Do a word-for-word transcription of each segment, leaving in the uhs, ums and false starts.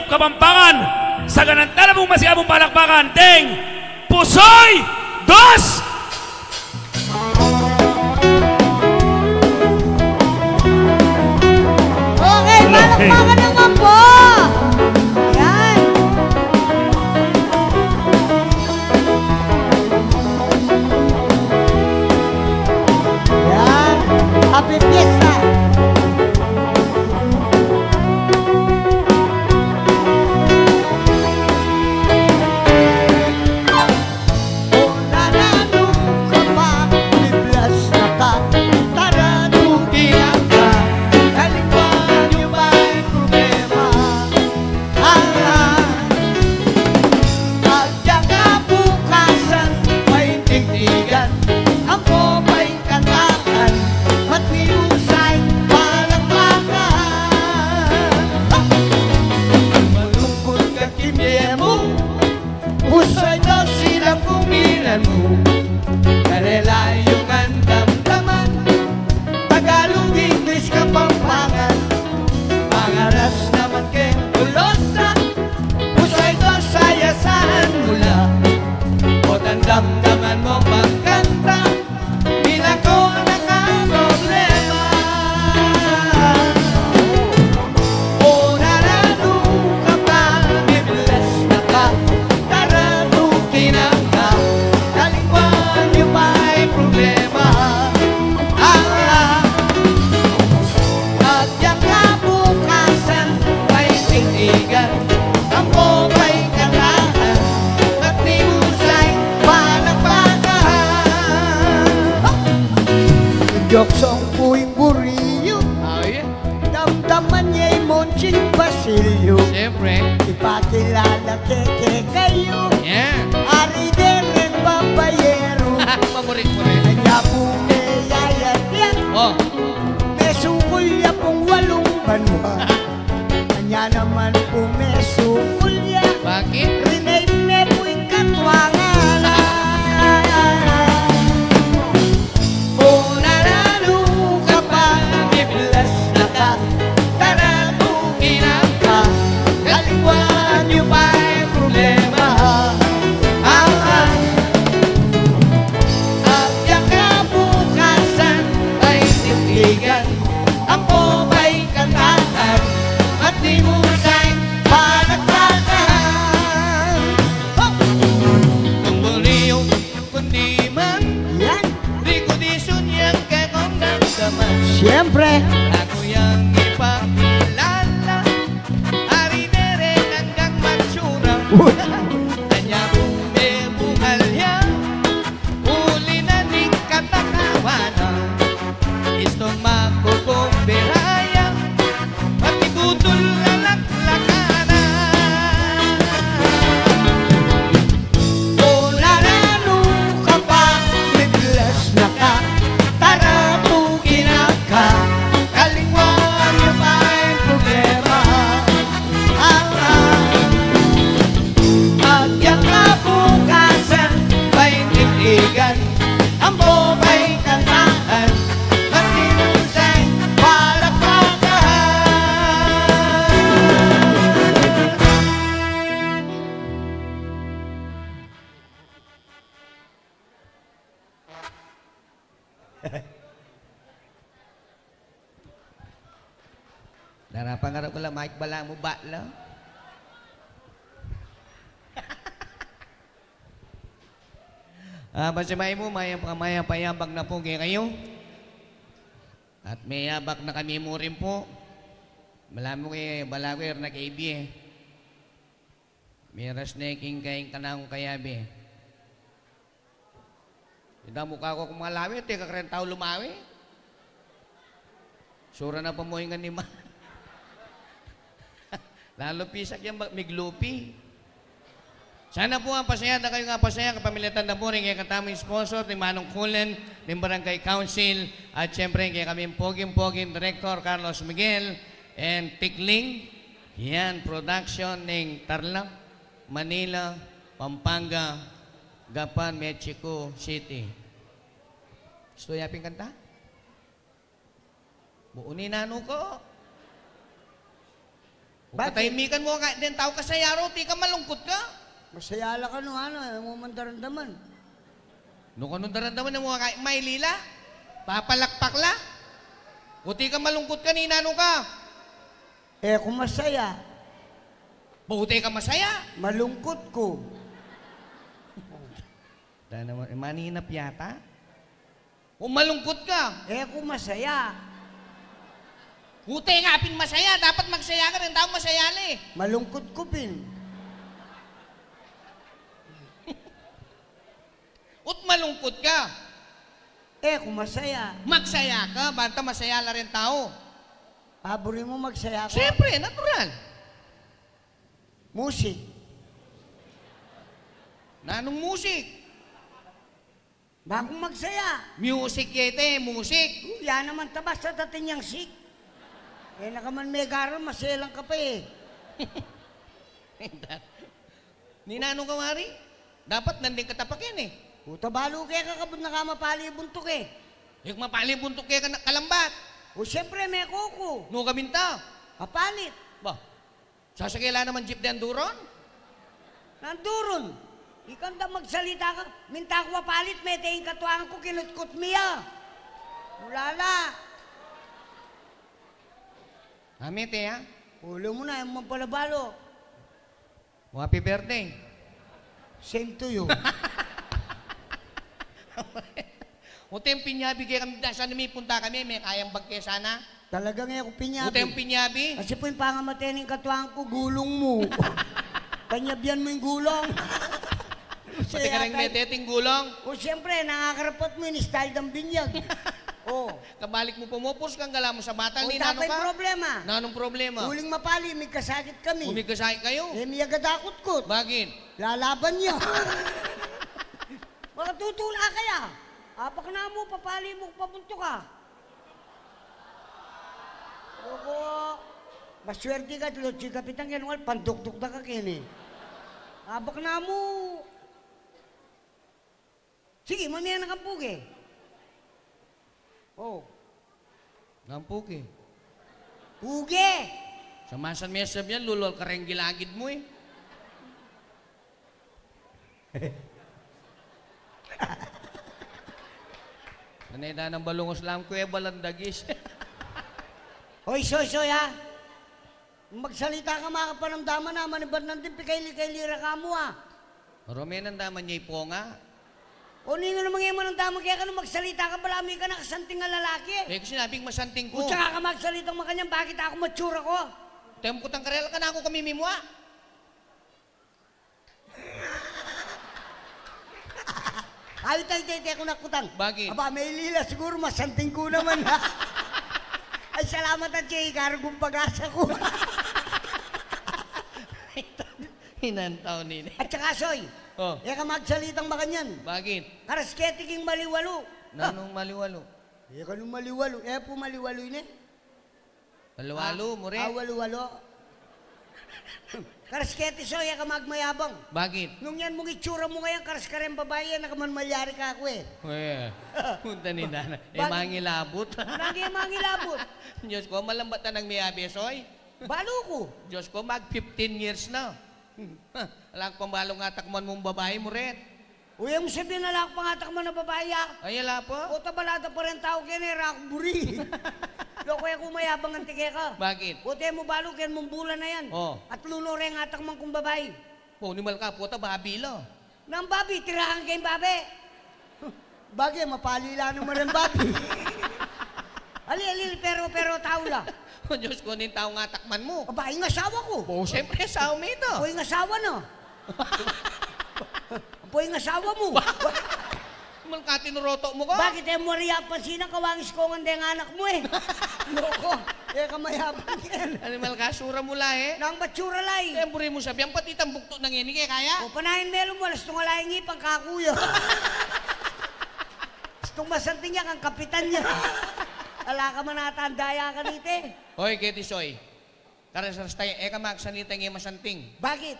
Kapampangan, sa ganang tala pung masiabung palakpakan, deng Pusoy Dos! Okay, palakpakan naman po! Yan! Yan! Happy Fiesta! O, naranu ka pa, biblas na ka, tara tuki na ka, kaligwan yu pa ing problema. Ah, agya kabukasan, paintindigan, ampo pa ing kantakan, matmiusay palakpakan. Malungkut ka king bie mu, Pusoy Dos, ilang kuminan mu, karela yu ngan damdaman. Tagalog, English, Kapampangan, mangaras naman keng Tolosa. Pusoy Dos, ay asahan mu la, o damdaman mung mangkanta, milako na ka problema. O, naranu ka pa, biblas na ka, tara tuki na ka, kaligwan yu pa ing problema. Ah, agya kabukasan, paintindigan, ampo pa ing kantakan, matmiusay palakpakan. Joke song pu ing buri yu. Oh, yeah. Damdaman ye i Monsing Basilio. Siyempre. Ipakilala ke kekayu. Yeah. Ari de reng babayero. Paborit mu rin. Kanya pu meyayat ya. Oh. Mesukul ya pung walung banua. Kanya naman pu mesukul ya. Bakit? Rename ne pu ing katuangan. O, naranu ka pa, biblas na ka, tara tuki na ka, kaligwan yu pa ing problema. Ah, ah. Agya kabukasan, paintindigan, ampo pa ing kantakan, matmiusay palakpakan. Ho! Nung buriu kundi man, yan, di ku disun yang kekong damdaman. Siyempre. Aku yang ipakilala, ari de reng anggang matsura. Uy. Kanya pu mebungal ya, uli na ning katakawan na. Istung makukumbira ya, pati butul lalaklakan na. O, naranu ka pa, biblas na ka, tara tuki na ka, kaligwan yu pa ing problema. Ah, ah. Agya kabukasan, paintindigan, ampo pa ing kantakan, matmiusay palakpakan. Darapan, arap ku la, Mike, bala mu, bala. Ah, pasibayu mu, mayap a, mayap a yabak na pu kekayu. At meyabak na kami mu rin pu. Bala mu ke, bala ku, e ra na kebie. Miras ne king kayang kanakung kayabe. Ita mu ka ku kung malawe, teka, kareng tau lumawe. Sura na pa mu ing anima. Lalu pisak yang ba-, miglupi. Sana pu apasaya da kayu, apasaya kapamilatan da pu ring kekatamung sponsor, ning Manungkulan, ning Barangay Council, at siyempre ing kekaming poging-poging Director Carlos Miguel and Tikling. Yan, production ning Tarlac, Manila, Pampanga, Gapan, Mexico City. Gusto ya pin kanta? Buuni nanu ko. Bakit? Katahimikan mu ka, den tau kasaya ro, uti ka malungkut ka. Masaya la kanu, ano, e mu man daramdaman. Nu kanu daramdaman, e mu ka mailila? Papalakpak la? Uti ka malungkut ka, ninanu ka? E ku masaya. Ba, uti ka masaya? Malungkut ku. Da naman, e, maninap yata? O malungkut ka? E ku masaya. Uti ka pin masaya, dapat magsaya ka den tau masaya la e. Malungkut ku pin. Ut malungkut ka? E ku masaya. Magsaya ka, banta masaya la ring tau. A, buri mu magsaya ku? Siyempre, natural. Musik. Nanung musik? Bakung magsaya. Music ya ita e, musik. Ya naman, ta basta atin yang sik. E na ka man megaral, maselang ka pa e. Ninanu ka wari? Dapat nandin ka tapakin e. Puta, balu keka, kabud na ka mapali buntuk e. E ku mapali buntuk keka, kalambat. O, siyempre, meko ku. Nu ka minta? Mapalit. Ba, sasake la naman jeep de anduron? Nanduron. Ikanta magsalita ka. Minta ku palit, mete ing katuangan ku, kinutkut mi ya. Ulala. A, mete ya? Ulu mu na, e mu man pala balu. O, happy birthday. Same to you. Uti mu pinyabi kekami, dasan mipunta kami, mekayang bag ke sana. Talagang e ku pinyabi. Uti mu pinyabi? Kasi pu ing pangamate ning katuang ku, gulung mu. Panyabian mu ing gulung. Pati kareng mete ating gulung. O, siyempre, nangakarapot mu, in-style dang binyag. O. Kabalik mu pa, mupus kang gala mu sa batal. O, ninanu ka? Problema. Nanung problema? Uling mapali, migkasakit kami. O, migkasakit kayu? E mi agad akutkut. Bakit? Lalaban ya. Makatutula kaya. Abak na mu, papali mu, pabuntuk ka. Loko. Maswerte ka, lotsi kapitan, kaya nungal pandukduk da ka keni. Abak na mu. Sige, mamie na kang puge. O. Nang puge. Puge! Sa masan mesab yan, lulol kareng gilagid mu e. Nanay da nang balungos lang, kuwe balandagis. Hoy, Soy, Soy, ha? Magsalita ka, makapanamdaman a, manibat nandin, pikaili-kaili ra ka mu, a. Oro, menamdaman ya iponga. O, ninu naman e manamdaman keka nung magsalita ka, balamu ika na kasanting a lalaki e. E ku sinabing masanting ku. O, tsaka ka magsalitang makanyan, bakit aku matsura ku? Tem ku tang karela, kanaku ka mimimua. Ay, tay, tay, tay, ku na kutang. Bakit? Aba, mailila siguru, masanting ku naman. Ay, salamat, atse, karugong pag-asa ku. Inantaw nini. At saka, Soy, o, e ka magsalitang makanyan. Bakit? Karas keti king maliwalu. Nanung maliwalu? E ka nung maliwalu. E pu maliwalu ini. Walu-walu, a, mu re. A, walu-walu. Karas keti, Soy, e ka magmayabang. Bakit? Nung yan mung itsura mu ngayan, karas kareng babai, e na ka man malyari kaku e. Uy, punta ni nana. E, mangilabut. Nang e mangilabut. Diyos ku, malambat na nang miyabe, Soy. Balu ku. Diyos ku, mag fifteen years na. Ala ku pang balung atakman mung babai, mu re. Uy, e mu sabian ala ku pang atakman a babai, a. Ay, ala pa? Puta, balada pa ring tau keni, e ra ku buri. Loko, e ku mayabang anti keka. Bakit? Puta, e mu balu keng mumbulan a yan. O. Atlu no reng atakman kung babai. O, animal ka, puta, babi la. Nang babi, tirahan keng babi. Bage, mapali la naman reng babi. Ali, ali, pero, pero tau la. O Diyos ku, ning taung atakman mu? Aba, ing asawa ku. O, siyempre, asawa mu ita. O, ing asawa na. Apo, ing asawa mu. Animal ka, tinuroto mu ka? Bakit e mu ari apansinan, kawangis kongan deng anak mu e. Loko, e ka mayabang ken. Animal ka, sura mu la e. Nang ba't sura la e? E, buri mu sabian, pati itang buktu na ngeni, e kaya? O, panayan melu mu, alas tunga la ing ipan kaku ya. Alas tunga masanting ya, kang kapitan ya. Ala ka man ata andaya kanita e. Hoy, keti Soy. Karas-karas tayu, e ka magsalitang e masanting. Bakit?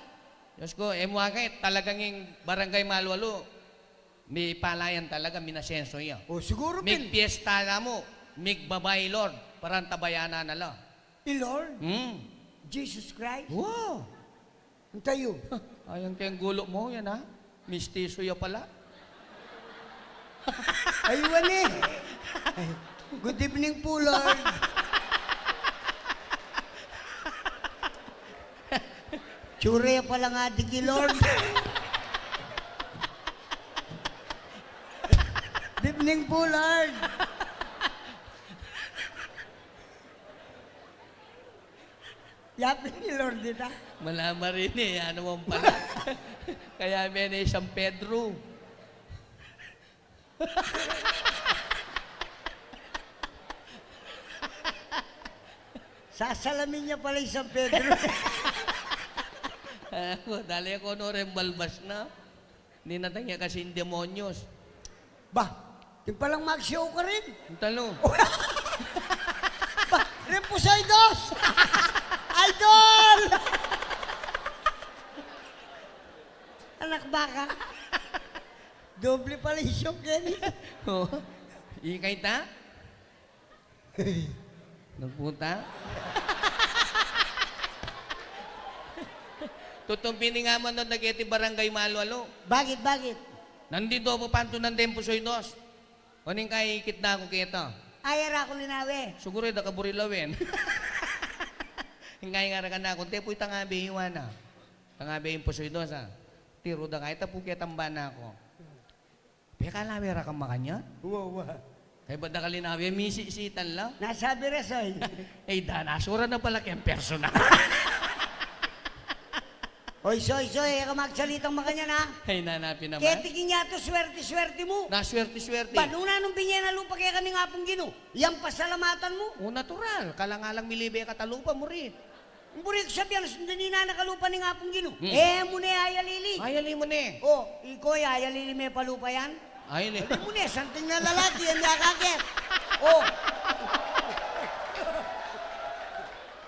Diyos ku, e mu akit, talagang ing Barangay Malu-alu, mipalayan talaga, minasenso ya. O, siguru pin. Migpiesta la mu, migbabai i Lord, para antabayanan na la. I Lord? Hmm. Jesus Christ? Wow! Ang tayo. Ay, ang keng gulo mu, yan, ha? Mistiso ya pala. Aywan e. Ay, good evening po, Lord. Tsura ya pala nga di ki Lord. Good evening po, Lord. Yapin ni Lord ita. Malamarin e, ano man pala. Kaya mene San Pedro. Sasalamin ya pala i San Pedro. Ako, dali ako no ren balbas na. Ninatang ya kasi demonyos. Ba, yung palang mag-show ka rin. Ang talo. Ba, rin po sa idos. Idol! Anak baka. Doble pala yung show, Kenny. Oo. Ikay ta? Nagputa? Tutung piningaman no, nageti barangay malu-alu. Bakit, bakit? Nandito pa panto ng Tempo Soy Dos. O ning kaikit na ako keta. Ay, ara ko linawe. Siguro da kaburilawen. Ingay nga rakan ako, tepo itang abe iwana. Tang abe yung pusoy dos, a. Tiro da kay tapu keta tamba na ako. Pekalawe ra ka makanyan? Wa, wa. Kay ba da ka linawe, misisitan la? Nasabi ra, Soy. Ay, da, nasura na pala keng personal. Oy, Soy, Soy, e ka magsalitang makanyan, ha? Ay, nanapi naman. Keti kinya to, swerte-swerte mu. Na swerte-swerte. Ba, nung nanung binye na lupa keka ning Apung Ginu, yang pasalamatan mu? O, natural. Kalang-alang milibe ka ta lupa mu rin. Buri ku sabian, sundin na na kalupa ning Apung Ginu. Hmm. E mu ne ayalili. Ayali mu ne. O, iko, ayalili me pa lupa yan? Ayali. Ayali mu ne, santing na lalaki, yan ya kaket. O.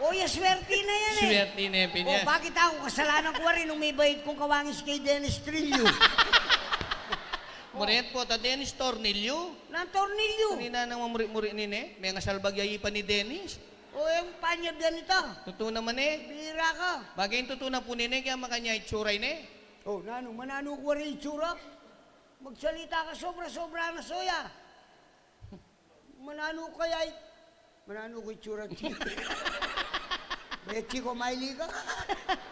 O, ya swerte na yan e. Swerte na yan, pin. O, bakit aku kasalanan ku wari nung mibait kung kawangis kay Dennis Trillo? Muret po ta Dennis Tornillo. Nang Tornillo? Kanina nang mamuri-muri nine, mengasalbag ya ipa ni Dennis. O, e, panyab yan ita. Tutu naman e. Bira ka. Bagay ing tutu na pu nine, kaya makanyan itsura ine. O, nanu, mananu ku wari itsura? Magsalita ka sobra-sobra na, Soy, a. Mananu kaya i-, mananu ku itsura, Chi? Be, Chi, ko maili ka.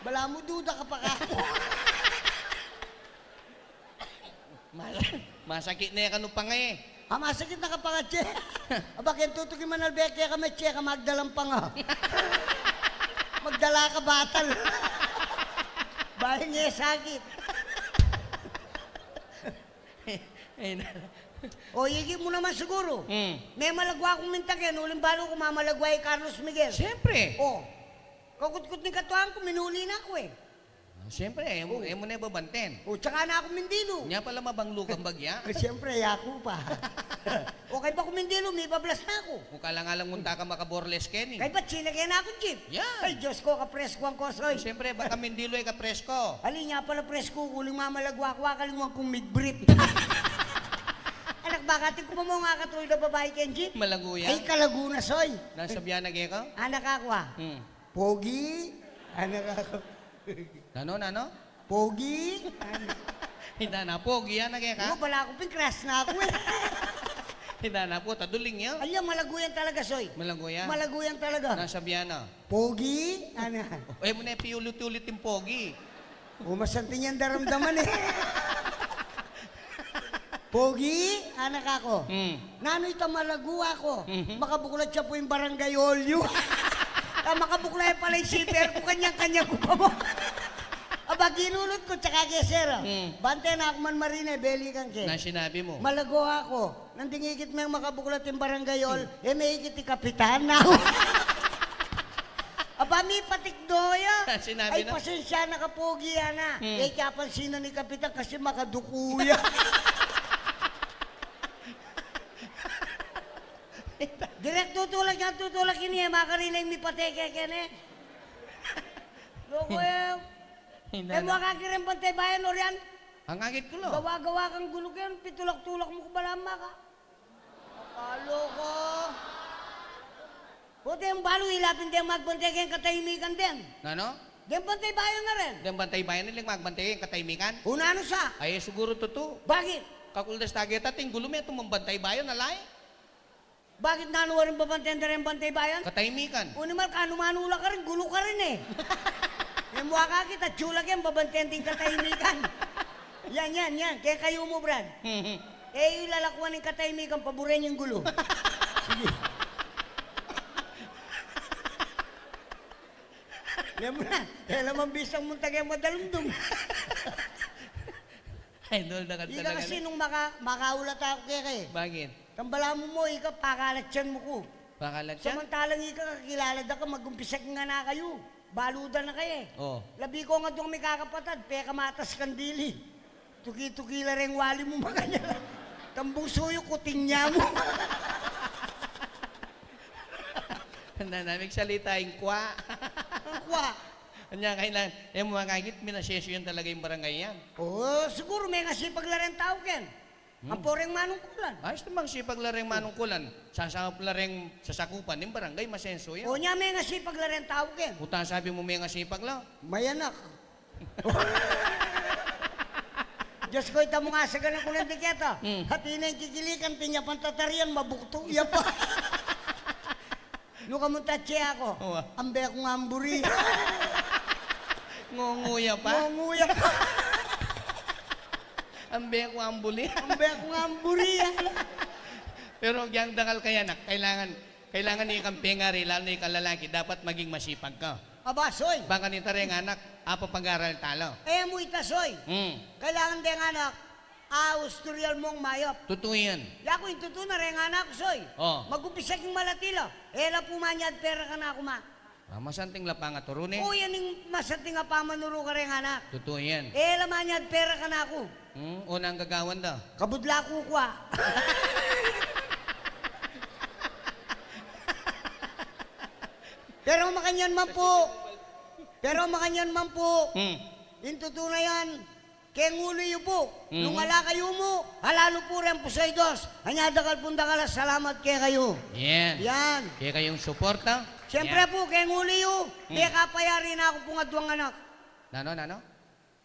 Balamu duda ka pa kaku. Mas-, masakit ne kanu panga e. A, masakit na ka panga, Che. Aba, keng tutu ki manalbe keka me, Che, ka magdalang panga. Magdala ka batal. Bayu nge sakit. Ay, na. O, ikit mu naman siguru. Hmm. Me malagwa kung minta ken, uling balu ku mamalagwa i Carlos Miguel. Siyempre. O, kakutkut ning katuan ku, minuli na ku e. Ah, siyempre, e mu, o, e mu ne babanten. O, tsaka na ku mindilu. Nya pala mabanglu kang bagya. Siyempre, yaku pa. O, kaybat ku mindilu, mibablas na ku. Kung kalang-alang munta ka makaborles keni. Kaybat sinake na kung jeep. Yan. Ay, Diyos ko, kapreskuan ko, Soy. Siyempre, baka mindilu e kapresko. Ali, nya pala presko ku, uling mamalagwa ku, akalingwan kung midbrief. Anak baka, atin ku pa mu nga katulad a babai keng jeep. Malagu ya. Ay, kalagu na, Soy. Nasabian na keka? Anak aku, a. Hmm. Pogi, anak aku. Nanu, nanu? Pogi, anak. Inda na, pogi, anak e ka? O, balaku pin crush na ku e. Inda na pu, taduling ya. Alya, malagu yan talaga, Soy. Malagu ya? Malagu yan talaga. Nasabian na. Pogi, anak. E mu ne piulit-ulit ing pogi. O, masanting yang daramdaman e. Pogi, anak aku. Hmm. Nanu ita malagu aku? Mhm. Makabuklat ya pu ing barangay olyo. Ka makabuklat ya pala ing siper ku, kanyan-kanyan ku pa mu. Aba, ginulut ku, tsaka gesera. Hmm. Bante na ku man marine, belikan ke. Na sinabi mu? Malagu aku. Nanding ikit meng makabuklat ing barangay ol, hmm, e me ikit i kapitan na. Aba, mipatikdo ya. Sinabi na? Ay, pasensya na ka, pogi, ana. Hmm. E ke apansinan i kapitan kasi makaduku ya. Direk tutulak yang tutulak ini, e makarine ing mipateke kene. Loko e. Inda na. E mu akakit reng Bantay Bayan, Orian? Ang akit ku lo. Gawa-gawa kang gulu ken, pitulak-tulak mu ku, balamu maka. Kaloka. Pota yang balu, ila pin deng magbantay keng katahimikan den. Nanu? Deng bantay bayan na rin. Deng bantay bayan na rin magbantay keng katahimikan? O nanu sa? Ay, siguru tutu. Bakit? Kakuldas ta keta, atin gulu, metung mang bantay bayan, ala e. Bakit, nanu waring babantayan da reng bantay bayan? Katahimikan. O, animal ka, nanu man, ula ka rin, gulu ka rin e. E mu akakit, atiu la keng babantayan ding katahimikan. Yan, yan, yan. Kaya kayu mu, Brad. E yu lalakuan ing katahimikan, paburen yu ing gulu. Sige. Yan mu na. Kaya naman bisang munta keng madalumdum. Idol, dakan. Ika talaga kasi na. Nung maka-, makaulat aku keka e. Bakit? Tambala mu mo, ika, pakalatyan mu ku. Pakalatyan? Samantalang ika, kakilala da ka, mag-umpisa king anak kayu. Balu da na kaya e. O. Labi ko nga deng mikakapatad, pekamatas kang dili. Tuki-tuki la reng wali mu, makanyan la. Tambung suyu, kuting nya mu. Nanu, migsalita ing kwa. Ing kwa. Anya, kailangan, e mu akakit, minaseso yan talaga ing barangay yan. O, siguru mengasipag la reng tau ken. Hmm. Ampo reng manungkulan. Ayos naman, sipag la reng manungkulan. Sasaup la reng sasakupan ning barangay, masenso ya. O nya, mengasipag la reng tau ken. Puta, sabi mu mengasipag la. Mayanak. Diyos ko, ita mu nga, saganan ku nang diketa. Hmm. Atin neng kikilikan, atin ya pang tatarian, mabuktu ya pa. Nukamu, tatse aku. Wa. Ambe ku nga amburi. Ngunguya pa? Ngunguya pa. Ambe ku nga ambuli. Ambe ku nga amburi, ala. Pero agyang dakal kaya, anak, kailangan, kailangan ikang pengari, lalu na ikang lalaki, dapat maging masipag ka. Aba, Soy. Bang kanita reng anak, apapag-aral tala. E mu ita, Soy. Hmm. Kailangan deng anak, austuryal mung mayap. Tutu yan. Yaku, ing tutu na reng anak ku, Soy. O. Mag-umpisa king malati la. E la pu manyad pera kanaku, ma. A, masanting la pangaturu ne. O, yan ing masanting a pamanuru kareng anak. Tutu yan. E la manyad pera kanaku. Hmm, o, nanu gagawan da? Kabudla ku kwa. Pero makanyan man pu. Pero makanyan man pu. Hmm. Ing tutu na yan. Keng uli yu pu, mhm, nung ala kayu mu, alalu pu reng pusu yu dos. Anya dakal pung dakal a salamat kekayu. Yan. Yan. Kekayung suporta. Siyempre pu, keng uli yu, hmm, mekapayari na ku pung aduang anak. Nanu, nanu?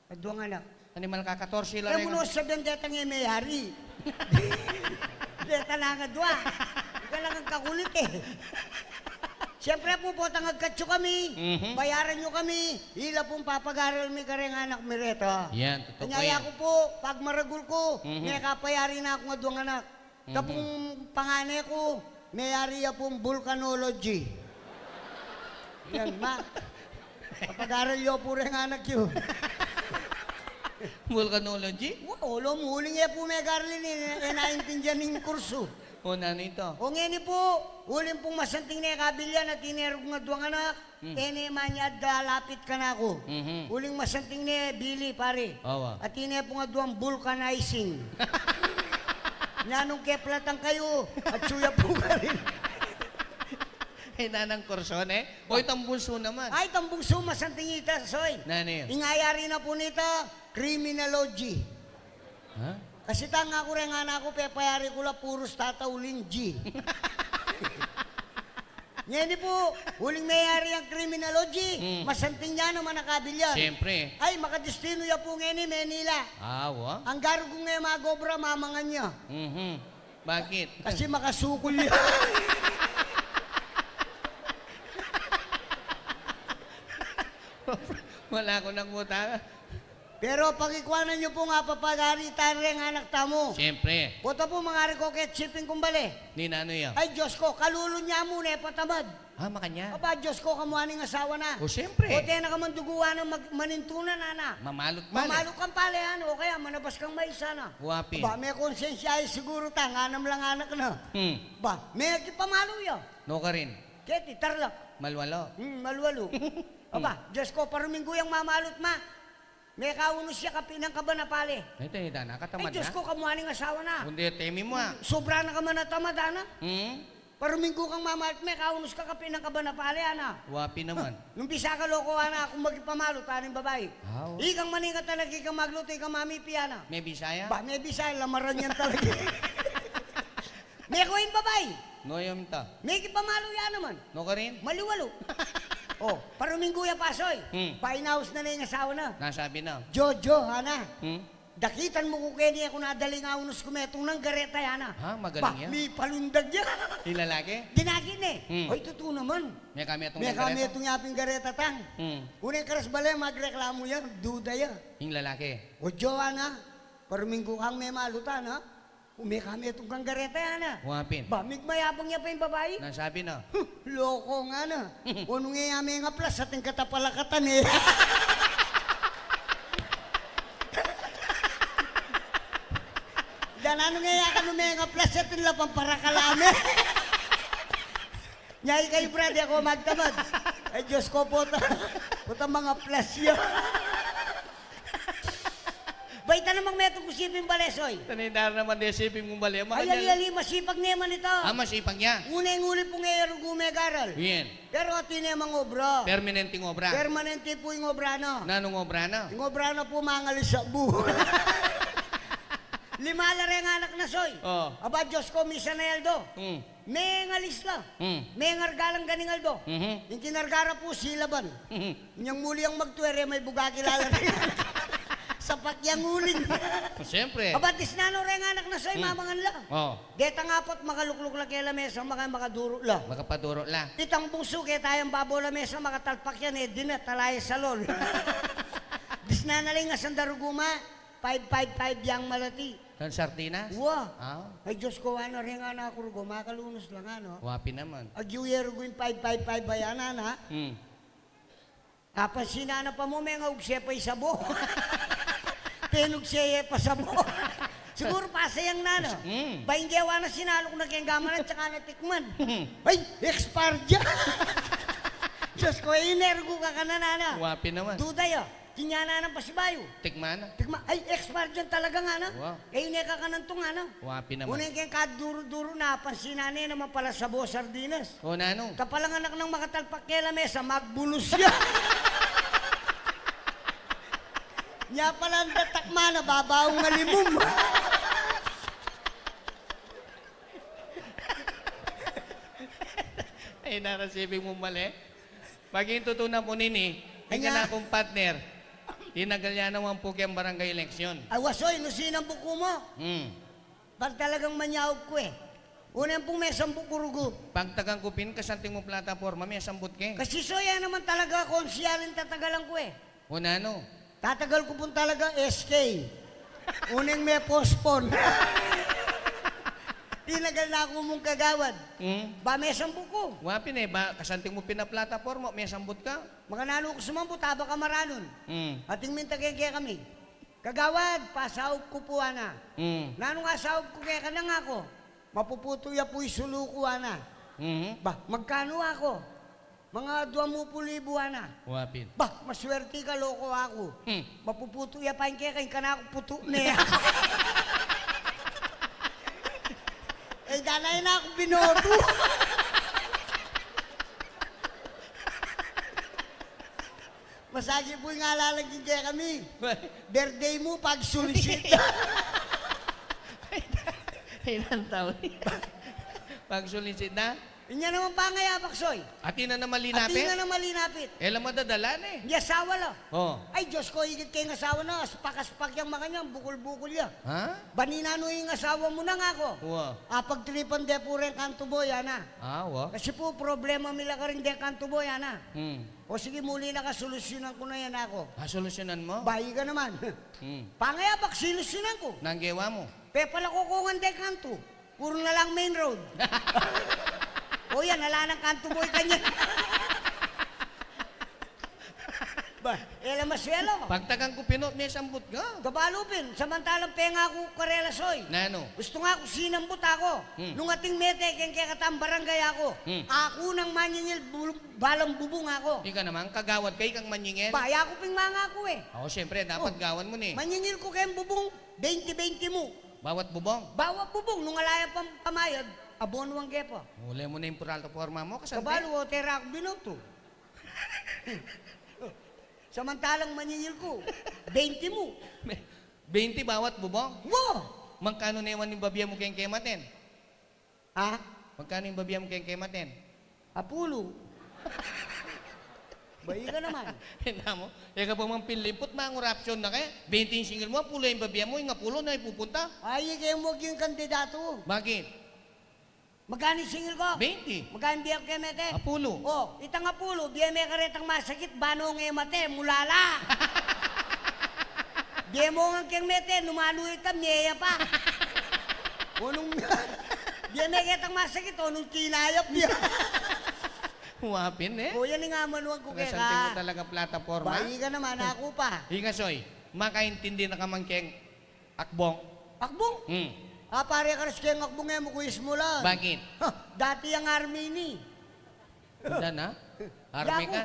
Aduang anak. Animal ka, katorse la reng. E mu no sabian detang e meyari. Deta nang adua. Ika lang ing kakulit e. Siyempre pu, potang agkatsu kami, mhm, bayaran yu kami, ila pung papag-aral mi kareng anak mi reta. Yan, tutu yan. Anya yaku pu, pagmaragul ku, mhm, mekapayari na kung aduang anak. Mhm. Kapung pangane ku, meyari ya pung vulcanology. Yan, ma. Papag-aral yu pu reng anak yu. Vulcanology? Wa, olo mu, uling e pu megarli ne, e naintindian ing kursu. O, nanu ita? O, ngeni pu, uling pung masanting ne kabilyan, atin ne rugyan aduang anak, hmm, e ne manyad a lapit kanaku. Mhm. Uling masanting ne bili, pare. Awa. Atin ne pung aduang vulcanizing. Nya nung keplatan kayu, atsu ya pu karin. E, nanang kursu ne? O, itang bunsu naman. Ay, itang bunsu, masanting ita, Soy. Nanu? Ing ayari na pu nita, criminology. Ha? Kasi tang aku reng anak ku, pepayari ku la purus tatauling G. Ngeni pu, uling meyari yang criminology, hmm, masanting ya naman a kabilyan. Siyempre. Ay, makadestinu ya pu ngeni Menila. A, wa? Angga rugyan e mag-obra, mamangan ya. Mhm. Bakit? Kasi makasukul ya. Wala ku nang utang. Pero pakikwanan yu pu nga papag-ari tana reng anak tamu. Siyempre. Pota pu, mangari ko keti siping kumbale. Ninanu ya? Ay, Diyos ko, kalulu nya mu ne patamad. A, makanyan. Aba, Diyos ko, kamuaning asawa na. O, siyempre. Pota e na ka man duguan a mag-, manintunan, ana. Mamalut, male. Mamalut kang pale, ana, o kaya manabas kang mais, ana. Wa pin. Aba, mekonsensya ya siguru ta, nganam lang anak na. Hmm. Ba, mekipamalu ya. Nukarin? Keti, Tarlac. Malualu. Hmm, malualu. Aba, Diyos ko, paruminggu yang mamalut, ma. Mekaunus ya kapinan kaban a pale. Ay, tanda na, katamad na. Ay, Diyos ko, kamuaning asawa na. Kundi temi mu, a. Sobra na ka man a tamad, ana. Hmm? Paruminggu kang mamalut, mekaunus ka kapinan kaban a pale, ana. Wa pin naman. Nung bisa ka loko, ana, akung makipamalut, ana ing babai. Aw. Ikang maningat a nagkikang magluto, ikang mamipi, ana. Mebisa ya? Ba, mebisa, lamaran yan talaga. Meko ing babai. No, yung ta. Mekipamalu ya naman. No karin? Maliwalu. O, paruminggu ya pa, Soy. Hmm. Ba, inaus na ne ing asawa na. Nasabi na. Jojo, ana. Hmm? Dakitan mu ku keni, e ku na daling aunus ku metung nang gareta ya, ana. Ha, magaling ya. Ba, mipalundag ya. Ing lalaki? Dinaki ne. Hmm. Ay, tutu naman. Meka metung nang gareta? Meka metung ya pin gareta tang. Hmm. Uneng karas bale, magreklamu ya, duda ya. Ing lalaki? O, Jo, ana. Paruminggu kang memalu ta, ana. Meka metung kang gareta ya, ana. Wa pin? Ba, migmayabang ya pa ing babai. Nasabi na. Huh, loko, ngana. O nung e ya mengaplas, atin katapalakatan e. Dana nung e ya kanu mengaplas, atin la pang parakal e. Nya ikayu, Brad, e ku magtamad. Ay, Diyos ko, puta. Puta, mangaplas ya. Ba, ita namang metung ku siping bale, Soy. Tanindar naman de siping mung bale. Ay, ali, ali, masipag ne man ita. Ah, masipag ya. Uneng uli pung e ya rugu megaral. Yen. Pero atin ne mang obra. Permanenteng obra. Permanente pu ing obra na. Nanung obra na? Ing obra na pu, mangalis sabu. Lima la reng anak na, Soy. O. Aba, Diyos ko, misa na aldo. Hmm. Mengalis la. Hmm. Mengarga lang ganing aldo. Mhm. Ing kinarga ra pu, silaban. Mhm. Inyang muli yang magtuer, e, may bugaki la la. Sapak yang uling. Siyempre. Aba, disnan no reng anak na, Soy, mamangan la. O. Detang apat, makalukluk la ke lamesa, maka-, makaduru la. Makapaduru la. Itang bungsu, ketang babo lamesa, makatalpak yan e, dinat, ala e salol. Disnan na la ing asan da rugu ma. Five, five, five yang malati. Kan sardinas? Wa. Ah. Ay, Diyos ko, ana, reng anak ku rugu, makalunus lang, ana. Wa pin naman. Agyu ye rugu ing five, five, five a yan, ana. Hmm. Apansinan na pa mu, mengaugse pa ing sabo. Penugse ye pa sabo. Siguru pasayang na, no? Hmm. Ba, ing gewa na, sinaluk na keng gamanan, tsaka na tikman. Hmm. Ay, expired ya. Diyos ko, e ne rugu kakanan, ana. Wa pin naman. Duda ya. Tinya na nang pasibayu. Tikman na. Tikman, ay, expired yan talaga, ngana. Wa. E ne kakanan tu, ngana. Wa pin naman. Uneng keng kaduru-duru, napansinan ne naman pala sabo sardinas. O, nanu? Kapalangan nang makatalpak ke lamesa, magbulus ya. Nya pala ing datakma na, babaung alimum. Ay, narasibing mung mali. Maging tutu na pu nini, ing kanakung partner, tinagal ya naman pu keng barangay election. Ay, wa, Soy, nu sinambut ku mu? Hmm. Pag talagang manyaup ku e. Uneng pung mesambut ku rugu. Pagtagan ku pin, kasanting mu plataporma, mesambut ke. Kasi, Soy, e naman talaga konsehal ing tatagalan ku e. O nanu? Tatagal ku pun talaga, S K. Uneng me-postpone. Tinagal na ku mung kagawad. Hmm? Ba, mesambut ku. Wa pin e, ba, kasanting mu pin a plataporma, mesambut ka. Makananu ku sumambut, aba ka maranun. Hmm. Ating minta keng kekami. Kagawad, pasaup ku pu, ana. Hmm. Nanung asaup ku keka nang aku? Mapuputu ya pu ing sulu ku, ana. Mhm. Ba, magkanu aku? Mga dua mu puluh libu, ana. Wa pin. Ba, maswerti ka, loko aku. Hmm. Mapuputu ya pa ing keka, ing kanaku putu ne. E, dana e naku binoto. Masagi pu ing alalang king kekami. Birthday mu, pagsulisit na. Inan tau. Pagsulisit na? Inya naman pangayabak, Soy. Atin na naman linapit? Atin na naman linapit. E la madadala ne. Ing asawa la. O. Ay, Diyos ko, ikit ke ing asawa na, aspak-aspak yang makanyan, bukul-bukul ya. Ha? Ba, ninanu ing asawa mu nang aku? Wa. Apagtripan de pu reng kantu boy, ana. Ah, wa. Kasi pu, problema mi la karin deng kantu boy, ana. Hmm. O sige, muli na ka, solusyunan ku na yan, aku. Ah, solusyunan mu? Ba, ika naman. Hmm. Pangayabak, solusyunan ku. Nanu ing gewa mu? Pepalakukungan deng kantu. Puru na lang main road. O yan, ala nang kantu boy kanyan. Ba, e la maswelo. Pagtagan ku pin o, mesambut ka. Kabalu pin, samantalang pengaku karela, Soy. Nanu? Gustu na ku sinambut aku. Hmm. Nung ating mete keng kekatang barangay aku. Hmm. Aku nang manyingil bul-, balang bubung aku. Ika naman, kagawad ka, ikang manyingil. Ba, e ku pin mangaku e. O, siyempre, dapat gawan mu ne. Manyingil ku keng bubung, bente-bente mu. Bawat bubung? Bawat bubung, nung ala yang pam-, pamayad, abonuan ke pa. Uli mu na ing plataporma mu, kasante. Kabalu, o, tera ku binoto. Samantalang manyingil ku, bente mu. Bente bawat bubung? Wa! Mangkanu ne man ing babie mu keng kematen? Ha? Magkanu ing babie mu keng kematen? Apulu. Bai ka naman. Ina mu, e ka pa man pinlimput, mangurapsyon na ka. Bente ing singil mu, apulu ing babie mu, ing apulu na ipupunta. Ay, ike mu ing kandidatu. Bakit? Magkanu ing singil ku? Bente. Magkanu ing bie ku kemete? Apulu. O, itang apulu, bie me karetang masakit, bano nge mate, mulala. Bie mu ngan keng mete, numalu ita, mie ya pa. O nung bie me ketang masakit, o nung kinayap ya. Wa pin, e? O, yan ing amanuan ku keka. Kasanting mu talaga plataporma. Bai ka naman, aku pa. Ika, Soy, makaintindi na ka man keng akbong? Akbong? Hmm. A, pare, karas keng akbong e mu ku ismulan. Bakit? Ha, dati yang army ini. Uda na? Army ka?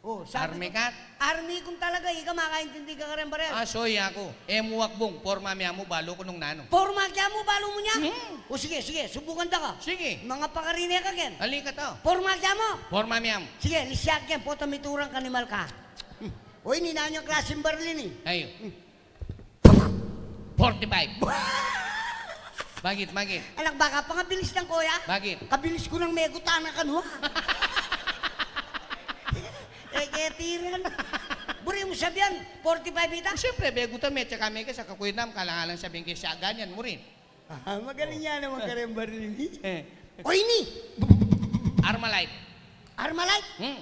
O, sabi ku, army ka? Army kung talaga, ika makaintindi ka kareng barel. A, Soy, aku. E mu akbong, porma me mu, balu ku nung nanu. Porma ke mu, balu mu nya? Hmm. O, sige, sige, subukan da ka. Sige. Mangapakarine ka ken. Ali ka to. Porma ke mu? Porma me mu. Sige, lisya ke ken, pota miturang kanimal ka. O, ini nanu yang klaseng baril ini? Ayu. Hmm. Forty-five. Bakit, bakit? Anak baka, pangabilis lang, kuya. Bakit? Kabilis ku nang megutan na kanu, a. E, ketiran. Buri mu sabian, forty-five ita? Siyempre, begutan me, tsaka me ke, sa kakuynan, kalangan lang sabian ke, sa ganyan mu rin. A, magaling ya naman kareng baril ini. E. O, ini! Armalite. Armalite? Hmm.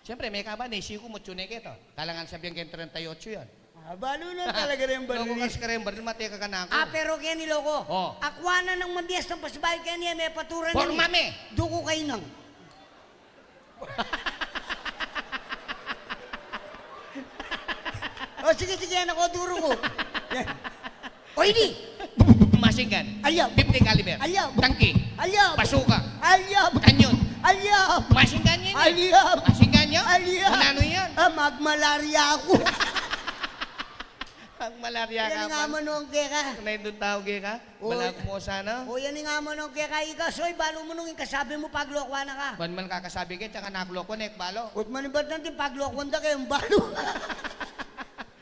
Siyempre, me ka ba, ne, siku mu, tsune ke to. Kalangan sabian ke, treinta y ocho yan. A, balu nung talaga reng baril. Loko ka sa kareng baril, mate ka kanaku. A, pero keni loko. O. Akwa na nang mabias nang pasibayu keni, e me paturan ini. Porma me. Duku kainang. O, sige, sige, anak ku, duru ku. Yan. O, ini. Machine gun. Alyab. Fifty caliber. Alyab. Tangke. Alyab. Bazooka. Alyab. Kanyon. Alyab. Machine gun yan, e. Alyab. Machine gun yan. Alyab. Nanu yan? A, magmalarya aku. Magmalarya ka man. Yan ing amanuan ku keka. Naindun tau keka. O, bala ku mu sana. O, yan ing amanuan ku keka. Ika, Soy, balu mu nung ing kasabi mu, paglokuan na ka. Ban man kakasabi ke, tsaka naklokuan, e ku balu. Ot manibat na, atin paglokuan da ke, balu.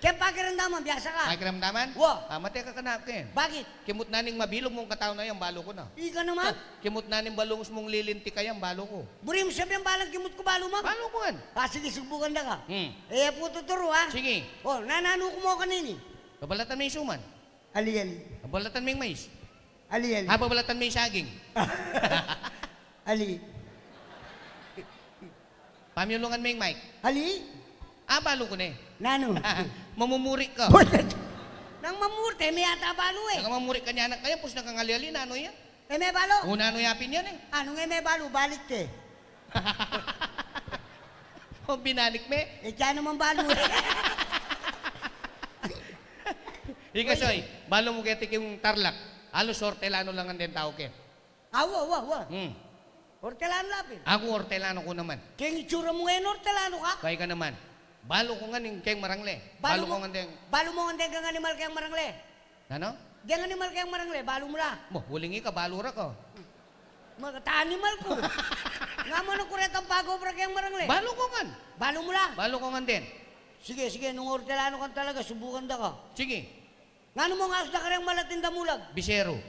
Keng pakiramdaman, biasa ka? Pakiramdaman? Wa. A, mate ka kanaku ken. Bakit? Kimut na ning mabilug mung katau na yan, balu ku na. Ika naman? Ha, kimut na ning balungus mung lilintik a yan, balu ku. Buri mu sabian balang kimut ku, balu mu? Balu ku ngan. A, sige, subukan da ka. Hmm. E pu tuturu, a. Sige. O, nananu ku mu kanini? Babalatan me ing suman. Ali, ali. Babalatan me ing mais. Ali, ali. A, babalatan me ing saging. Ali. Pamiyulungan me ing mike. Ali? A, balu ku ne. Nanu? Mamumuri ka. Nang mamuri, e me yata balu e. Nang mamuri ka nya, anak, kaya pus na kang ali-ali, nanu ya? E me balu? O, nanu ya pin yan e? A, nung e me balu, balik ke. O, binalik me? E, kaya naman balu e. Ika, Soy, balu mu keti king Tarlac. Alus ortelano la ngan deng tau ke. Awa, awa, awa. Hmm. Ortelano la pin. Aku ortelano ku naman. Keng itsura mu ngan ortelano ka? Kaya ka naman. Balu ku ngan ing keng marangle. Balu mu, balu ku ngan deng, balu mu ngan deng keng animal keng marangle. Nanu? Deng animal keng marangle, balu mu la. Mo, uling ika, balu ra ka. Makata animal ku. Nga mu nung kuretang pagobra keng marangle. Balu ku ngan. Balu mu la. Balu ku ngan deng. Sige, sige, nung ortelano kang talaga, subukan da ka. Sige. Nanu mung asu da kareng malating damulag? Bisero.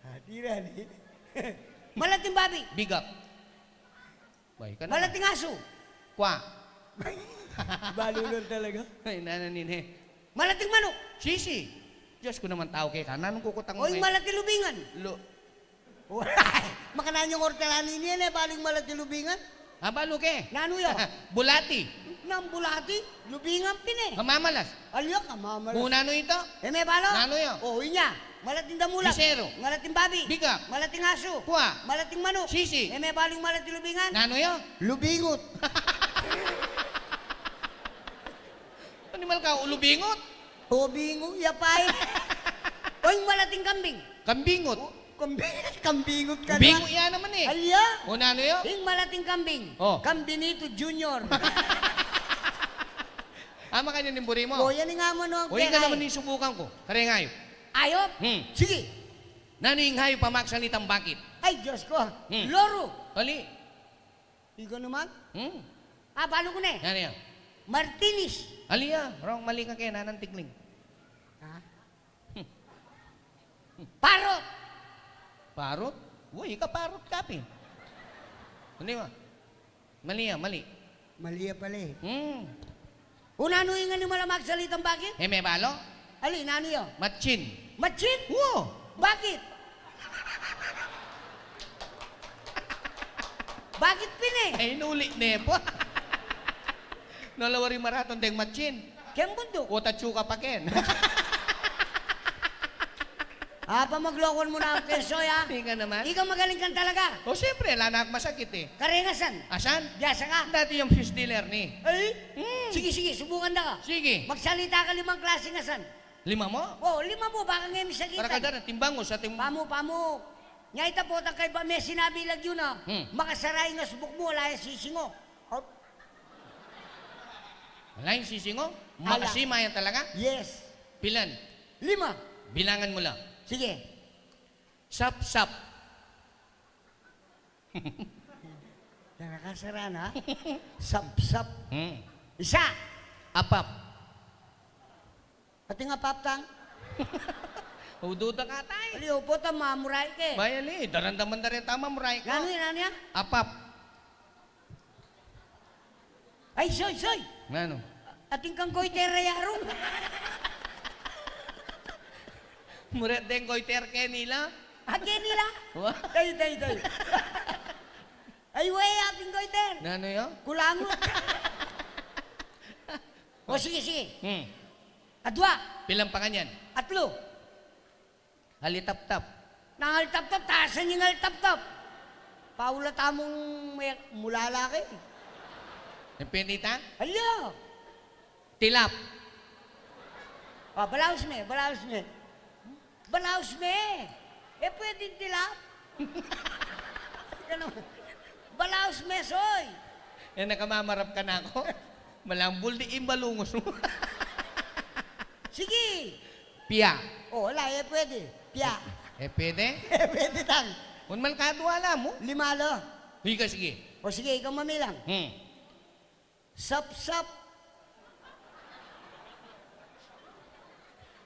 A, tira ni. Malating babi. Bigak. Bay, ka naman. Malating asu. Kwa. Balu nung talaga. Ay, nanu nini. Malating manuk. Sisi. Diyos ku naman, tau ke ka. Nanung kukutang mu, e? Malating lubingan. Lu- Makananu yang ortelano ini, e balu ing malating lubingan? A, balu ke? Nanu ya? Bulati. Nang bulati, lubingan pin e. Kamamalas. Alya, kamamalas. Mu nanu ita? E me balu. Nanu ya? O, inya. Malating damulag. Bisero. Malating babi. Bigak. Malating asu. Kwa. Malating manuk. Sisi. E me balu ing malating lubingan? Nanu ya? Lubingut. Animal ka, lubingut? O, bingut ya pa e. O, ing malating kambing. Kambingut. O, kambi-, kambingut ka na. Bingut ya naman e. Alya. O, nanu ya? Ing malating kambing. O. Kambinito Junior. A, makanyan ing buri mu? O, yan ing amanuan ku keka e. O, ika naman ing subukan ku. Kareng ayup. Ayup? Hmm. Sige. Nanu ing ayup a maksalitang bakit? Ay, Diyos ku. Hmm. Loru. Ali. Ika naman? Hmm. A, balu ku ne. Nanu ya? Martinis. Ali ya, rong mali ka keni, nanantikling. Ha? Parot. Parot? Uy, ika parut ka pin. Hindi mo. Mali ya, mali. Mali ya pala e. Hmm. O nanu ing animal a magsalitang bakit? E, me balo? Ali, nanu ya? Matsin. Matsin? Wo. Bakit? Bakit pin e? Ay, inuli ne po. Nalawa rin maratong deng matsin. Ken bunduk. O, tatsu ka pa ken. Apa, maglokon mu na aku ken Soy, a? Ika naman. Ika magaling ka talaga. O, siyempre, ala na kung masakit e. Karing asan? Asan? Biasa ka? Dati yung fish dealer ni. Ay? Hmm. Sige, sige, subukan da ka. Sige. Magsalita ka limang klaseng asan. Lima mu? O, lima mu, baka ngeni misakitan. Para ka dyan, timbang mo sa tim- Pamu, pamu. Nya ita, potang kaybat me sinabi lagyu na, hmm, makasara ing asbuk mu, ala yang sisingo. Hop. Ala yang sisingo? Ala. Makasima yan talaga? Yes. Pilan? Lima. Bilangan mu la. Sige. Sapsap. Nakakasara na. Sapsap. Hmm. Isa. Apap. Ating apap tang? Ududa ka tayo. Ali, upo ta, mamuray ke. Bayan e, daramdaman da rin tama, muray ko. Nanu yan, nanu yan? Apap. Ay, Soy, Soy! Nanu? Atin kang goiter a yarung. Muret deng goiter keni la. A, keni la? Wa? Day, day, day. Ay, we, ating goiter. Nanu ya? Kulangut. O, sige, sige. Hmm. Adwa. Pilan pa kanyan? Atlu. Alitaptap. Nang alitaptap, tasan ing alitaptap. Paula tamung me-, mulala ke. Yang penita? Ala. Tilap. O, balaus me, balaus me. Balaus me. E pwedeng tilap? Balaus me, Soy. E, nakamamarap ka na ku. Malambul di imbalungus mu. Sige. Pia. O, ala, e pwede. Pia. E pwede? E pwede tang. Un man kadwa la mu? Lima la. Ika, sige. O sige, ika mamilang. Hmm. Sapsap.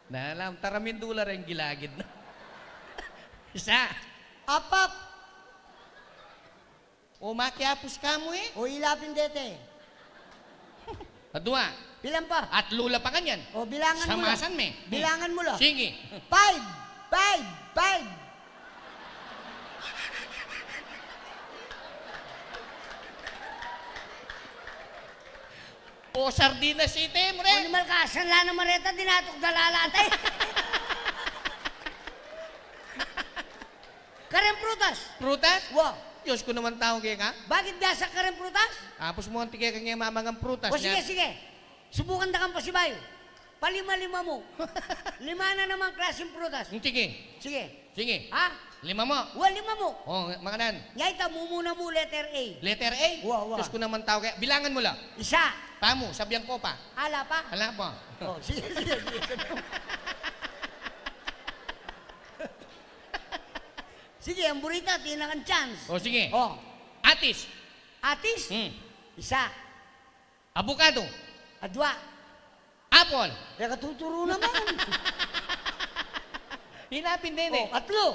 Na, alam, taramindula rin gilagid na. Isa. Apap. O, makiapus ka mu e. O, ila pin dete. Adwa. Pilan pa? Atlu la pa kanyan. O, bilangan mu la. Samasan me. Bilangan mu la. Sige. Five! Five! Five! O, sardinas ita, mure. O, animal ka, asan la naman reta, dinatuk da la la, atay. Kareng prutas. Prutas? Wa. Diyos ku naman, tau keka. Bakit biasa kareng prutas? Apus mu anti keka nge mamangan prutas. O, sige, sige. Subukan da kang pasibayu. Palima-lima mu. Lima na naman klaseng prutas. Hmm, sige. Sige. Sige. Ha? Lima mu. Wa, lima mu. O, makanan. Nya ita, mumuna mu letter A. Letter A? Wa, wa. Diyos ku naman, tau keka. Bilangan mu la. Isa. Pamu, sabian ku pa. Ala pa? Ala pa. O, sige, sige, sige. Sige, ang burita, tinakang chance. O, sige. O. Atis. Atis? Hmm. Isa. Abukado. Adwa. Apol. E, katuturu naman. Hinapin din e. O, atlu.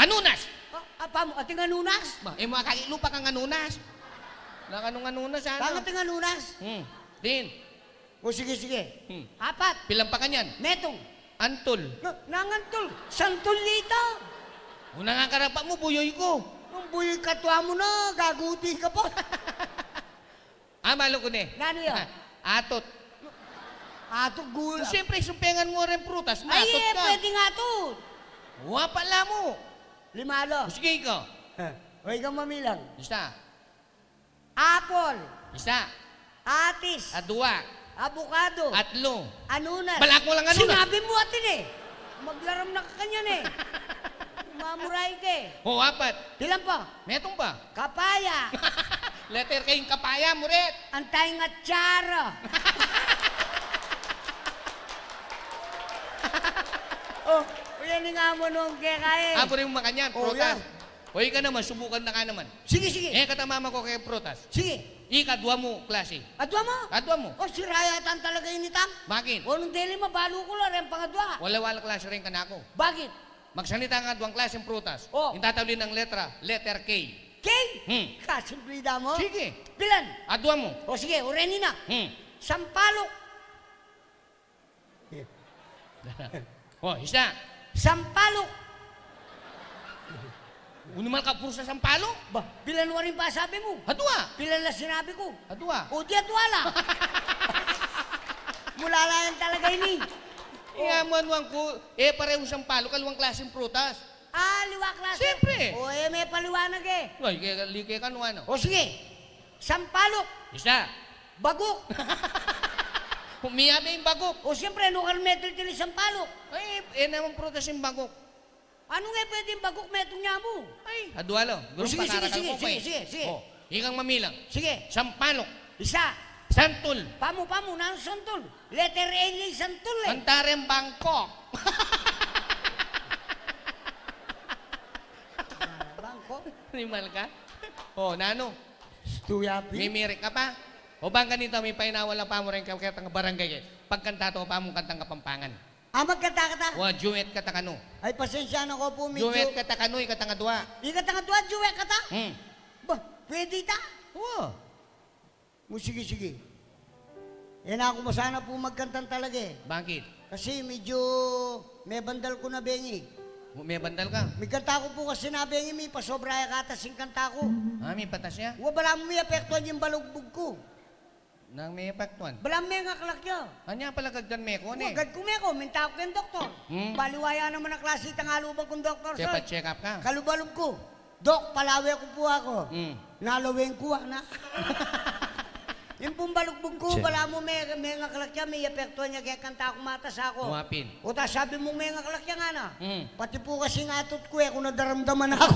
Anunas. A, apa mu, ating anunas? Ba, e, makakailu pa kang anunas. Nakanung anunas, ano? Tang ating anunas? Hmm. Din. O, sige, sige. Hmm. Apat. Pilan pa kanyan? Metung. Antul. Na, nangantul. Santul nita. Una nga karapa mu, buyoy ku. Ang buyoy katwa mu na, gaguti ka pa. A, malu ku ne. Nanu ya? Atut. Atut gula. Siyempre, sumpengan mu rin prutas, ay, matut e, ka. Pwedeng atut. Wa pala mu. Lima la. Sige, ika. E, o, ika mamilang. Isa. Apol. Isa. Atis. Adwa. Abukado. Atlu. Anunas. Bala ku lang anunas. Sinabi mu atin e. Maglaram na ka kanyan e. Mamuray ke. O, apat. Pilan pa? Metung pa. Kapaya. Letter K ing kapaya, murit. Antay nga tsara. O, yan ing amo nung keka e. A, buri mu makanyan, prutas. O, ika naman, subukan na ka naman. Sige, sige. E, katamama ku keng prutas. Sige. Ika, adwa mu klasi. Adwa mu? Adwa mu. O, sira yata talaga ini tang. Bakit? O, nung deli, mabalu ku la ring pangadwa. Wala, wala klasi rin kanaku. Bakit? Magsalita ka ng aduang klaseng prutas. O. Ing tatauli nang letra, letter K. K? Hmm. Kasimple da mu. Sige. Pilan? Adua mu. O sige, o reni na. Hmm. Sampaluk. O, isa. Sampaluk. Unumal ka puru sa sampaluk? Ba, pilan waring pasabi mu? Adua. Pilan la sinabi ku? Adua. O, di adua la. Mula la yan talaga ini. Ing amuanuan ku, e parehung sampaluk, aliwang klaseng prutas. A, aliwang klase. Siyempre. O, e me paliwanag e. Ay, kaya, like ka nu, ano? O, sige. Sampaluk. Isa. Baguk. Umiyabe ing baguk. O, siyempre, nu ka rin metiltil ing sampaluk? Ay, e naman prutas ing baguk. Anu nge pwedeng baguk metung ya mu? Ay, adua la. O, sige, sige, sige, sige, sige. O, ikang mamilang. Sige. Sampaluk. Isa. Santul. Pamu, pamu, nanu santul? Letter L ing santul e. Kanta reng Bangkok. Bangkok? Animal ka? O, nanu? Stu yapi? Mimirik ka pa? O bang ganita, mipainawa la pamu reng kekatang barangay ke. Pagkanta to pamu kantang Kapampangan. A, magkanta kata? Wa, duet kata kanu. Ay, pasensya na ko pu, medyo. Duet kata kanu, ikatang adua. Ikatang adua, duet kata? Hmm. Ba, pwede ta? Wa. O, sige, sige. E na ku masana pu magkanta talaga e. Bakit? Kasi medyo mebandal ku na bengi. O, mebandal ka? Migkanta ku pu kasi na bengi, mipasobra ya katas ing kanta ku. A, mipatas ya? Wa, balamu miyapektuan ya ing balugbug ku. Nanu mepektuan? Balamu mengaklak ya. Anya pala gagdan meko ne? Wa, gad ku meko, minta ku keng doktor. Hmm. Baliwa ya naman a klase, tangaluban kung doktor, sir. Check up ka? Kalubalub ku. Dok, palawe ku pu ako. Hmm. Nalaweng ku, ana. Ing pung balugbug ku, balamu me, mengaklak ya, miyapektuan ya keng kanta ku, matas aku. Wa pin. O ta sabi mung mengaklak ya, ngana. Hmm. Pati pu kasing atot ku, e ku na daramdaman aku.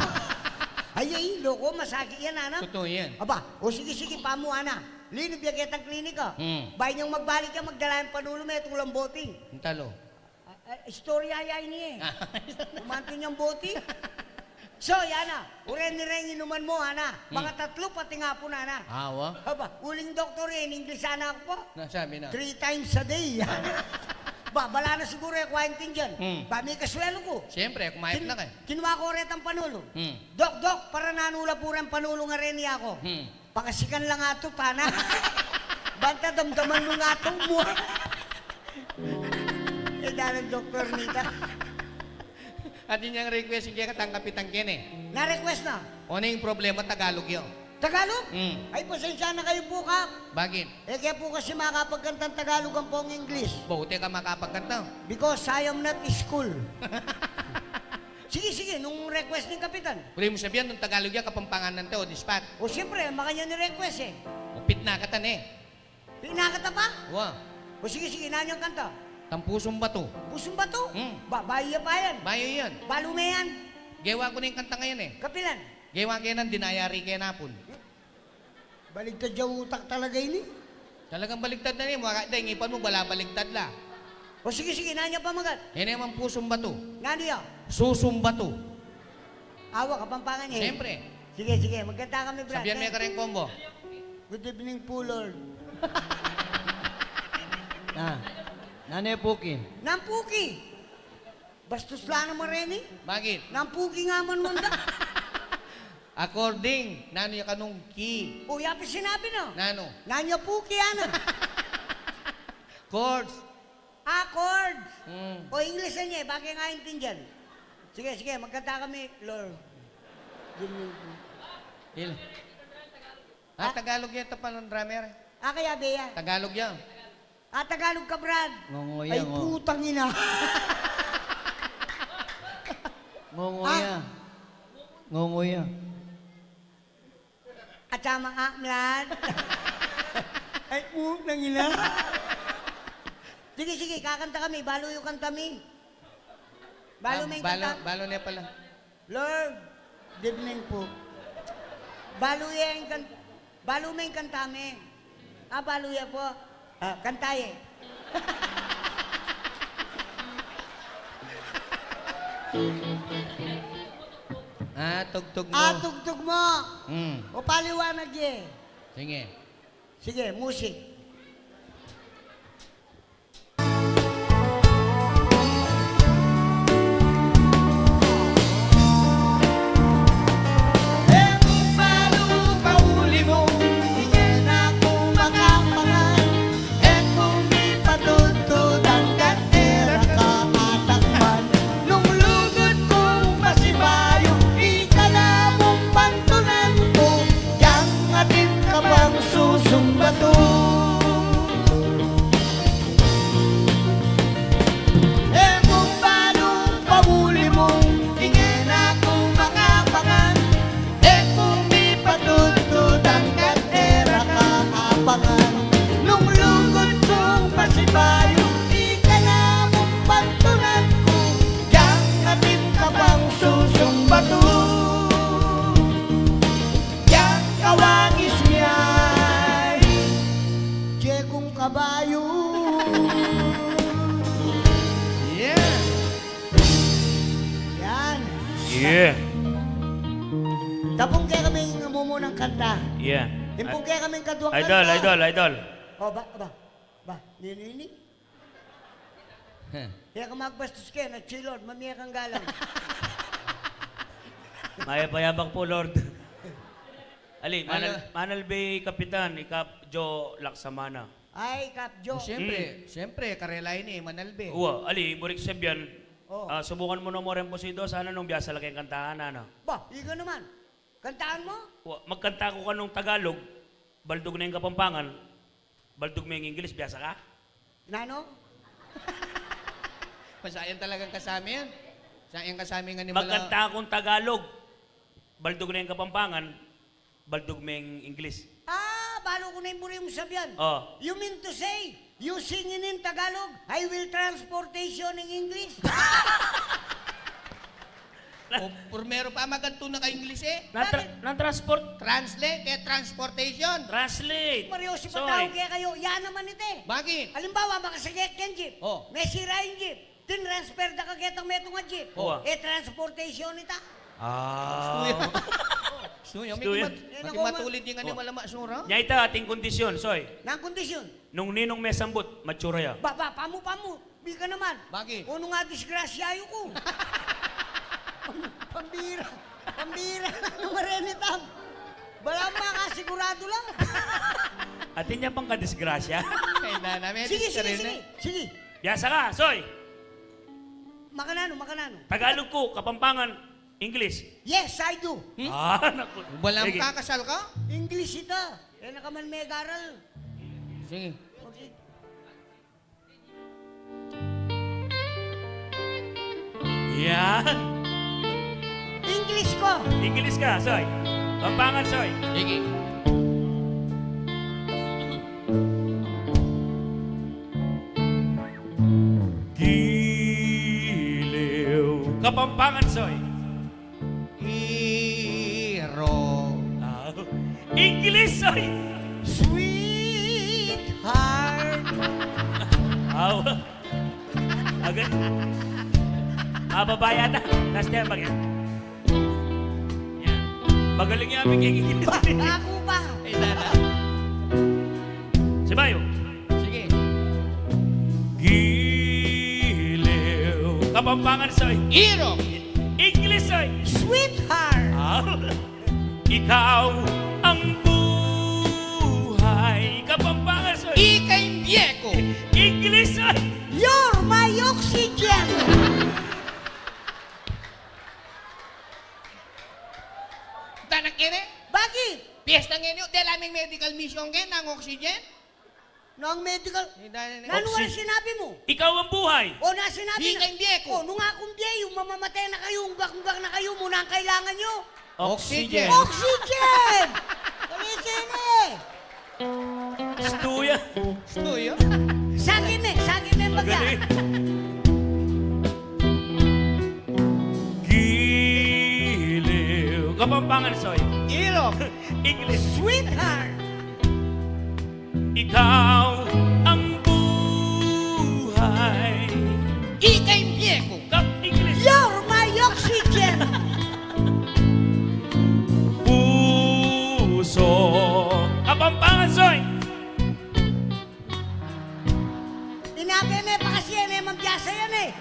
Ay, ay, loko, masakit yan, ana. Totoo yan. Aba, o sige, sige, pamu, ana. Linub ya ketang klinika. Hmm. Bayu nang magbalik ya, magdala yang panulu, metung lang boting. Ang talo. A, a, istorya ya ini e. Kumantun yang boting. So, yana. Ure ni reng inuman mu, ana. Hmm. Mga tatlu pati ngapun, ana. Awa. Aba, uling doktor e, in-English sana aku pa. Na, sabi na. Three times a day. Ba, bala na siguru e ku aintindian. Hmm. Ba, mikaswelu ku. Siyempre, kumayat na ka e. Kinua ku retang panulu. Hmm. Dok, dok, para nanu la pu reng panulu nga reni aku. Hmm. Pakasikan lang ato, pana. Banta damdaman mu ing ato mu. E, dalan doktor nita. Atin yang request ing kekatang kapitan keni. Na-request na? O, ne ing problema, Tagalog ya. Tagalog? Hmm. Ay, pasensya na kayu pu, Kap. Bakit? E ke pu kasi makapagkantang Tagalog ampong English. Bang e ka makapagkanta? Because I am not school. Sige, sige, nung request ning kapitan. Pwede mu sabian, nung Tagalog ya, Kapampangan nante, o dispat. O, siyempre, makanyan i-request e. O, pitna kata ne. Pitna kata pa? Wa. O, sige, sige, nanu yang kanta? Tang Pusung Batu. Pusung Batu? Hmm. Ba, bayu ya pa yan. Bayu yan. Balu me yan. Gewa ku ne ing kantang yan e. Kapilan? Gewa ke nandin, ayari ke napun. Baligtad ya utak talaga ini. Talagang baligtad na ne. Maka, dahil ngipan mu, balabaligtad la. O sige, sige, nanu ya pamagat? Ini naman Pusung Batu. Nanu ya? Susung Batu. Awa, Kapampangan ya e. Siyempre. Sige, sige, magkanta kami, brad. Sabian me kareng combo. Good evening po, Lord. Ah, nanu ya, Puki? Nang Puki. Bastos la naman reni. Bakit? Nang Puki nga man manda. According, nanu ya kanung key? O, ya pin sinabi na. Nanu? Nanu ya Puki, ana? Chords. A, chords. Hmm. O, English na niya e, bakit nga intindian? Sige, sige, magkanta kami, Lord. Ganyan po. Il- Ah, Tagalog ya ita, palang drummer. Ah, kaya beya. Tagalog ya. Ah, Tagalog ka, Brad. Ngunguya, Ay, ngu- putang ina. Ngunguya. Ah. Ngunguya. At sama, ah, Brad. Ay, putang ina. Sige, sige, kakanta kami. Balu yu kanta mi. Balu Ah, me ing balu, kanta. Balu ne pala. Lord, good evening po. Balu ye ing kan-, balu me ing kanta mi. Ah, balu ye po. Ah, kanta ye. Ah, tugtug mu. Ah, tugtug mu. Hmm. O, paliwanag ye. Sige. Sige, music. Yeah. Yan. Yeah. Tapung kaya kami ng mumunang kanta. Yeah. Timpung kaya kami kaduang kanta. Idol, idol, idol. O, ba, ba, ba, nini, nini? Heh. Kaya ka magbastos kaya, na chilod, mamie kang galang. Mayap a yabak pu, Lord. Ali, manal, manalbe i Kapitan, i Kap Joe Laksamana. Ay, Kap Joe. Siyempre, siyempre, karela ini, manalbe. Wa, ali, burik sabyan. O. Ah, subukan mu no mu reng pusido, sana nung biasa la keng kantaan, ana. Ba, ika naman. Kantaan mu? Wa, magkanta ku kanung Tagalog, baldug ne ing Kapampangan, baldug me ing Inglis, biasa ka? Nanu? Masayang talagang kasami yan. Sayang kasami nga ni Mala- Magkanta kung Tagalog, baldug ne ing Kapampangan, baldug me ing Inglis. Ah, balu ku ne ing buri mung sabyan. O. You mean to say, you singing in Tagalog, I will transportation in English? O, primero pa magantu na ka English e. Nan tra-, nan transport. Translate, kaya transportation. Translate. Mario, si patawag kaya kayu, yan naman ite. Bakit? Alimbawa, makasakit keng jeep. O. Masira ing jeep. Tinransfer da ka ketang metung a jeep. Wa. E, transportation ita. Ah. Stuya. Stuya, miki mat-, miki matulid ing animal a masura. Nya ita, ating kondisyon, Soy. Nang kondisyon? Nung ninung mesambut, matsura ya. Ba, ba, pamu, pamu. Bika naman. Bakit? O, nung adisgrasya yu ku. Pambira. Pambira na naman reni tam. Bala makasiguradu la. Atin ya pang kadisgrasya. Ay, na, na, may disgrasya. Sige, sige, sige. Biasa ka, Soy. Makananu, makananu? Tagalog ku, Kapampangan, English. Yes, I do. Hmm? Ah, naku. Bala mu kakasal ka? English ita. E na ka man megaral. Sige. Okay. Yan. English ku. English ka, Soy. Kapampangan, Soy. Sige. Giliw. Kapampangan, Soy. Iro. Ah, English, Soy. Sweetheart. Aw. Agad. Ah, babae ata. Last time, bagay. Yan. Magaling yan, may kikikita. Ba, ako pa. Ay, tara. Si Bayo. Sige. Giliw. Kapampangan, Soy. Iro. English, Soy. Sweetheart. Ah. Ikaw ang buhay. Kapampangan, Soy. Ika ing bie ku. English, Soy. You're my oxygen. Tanak kene? Bakit? Piyesta ngeni, dela ming medical mission ke, nang oxygen? Nang medical? Nanu nga sinabi mu? Ikaw ang buhay. O, na sinabi na. Ika ing bie ku. O, nung akung bie yu, mamamatay na kayu, unggak-unggak na kayu, mu nang kailangan yu? Oxygen. Oxygen! Kalisin e! Stuya. Stuya? Sagi me, sagi me, bagya. Magaling. Giliw. Kapampangan, Soy. Iro. English. Sweetheart. Ikaw ang buhay. Ika ing bie ku. Kap-, English. You're my oxygen. Puso. Kapampangan, Soy. Inabe me pa kasi, e ne man biasa yan e.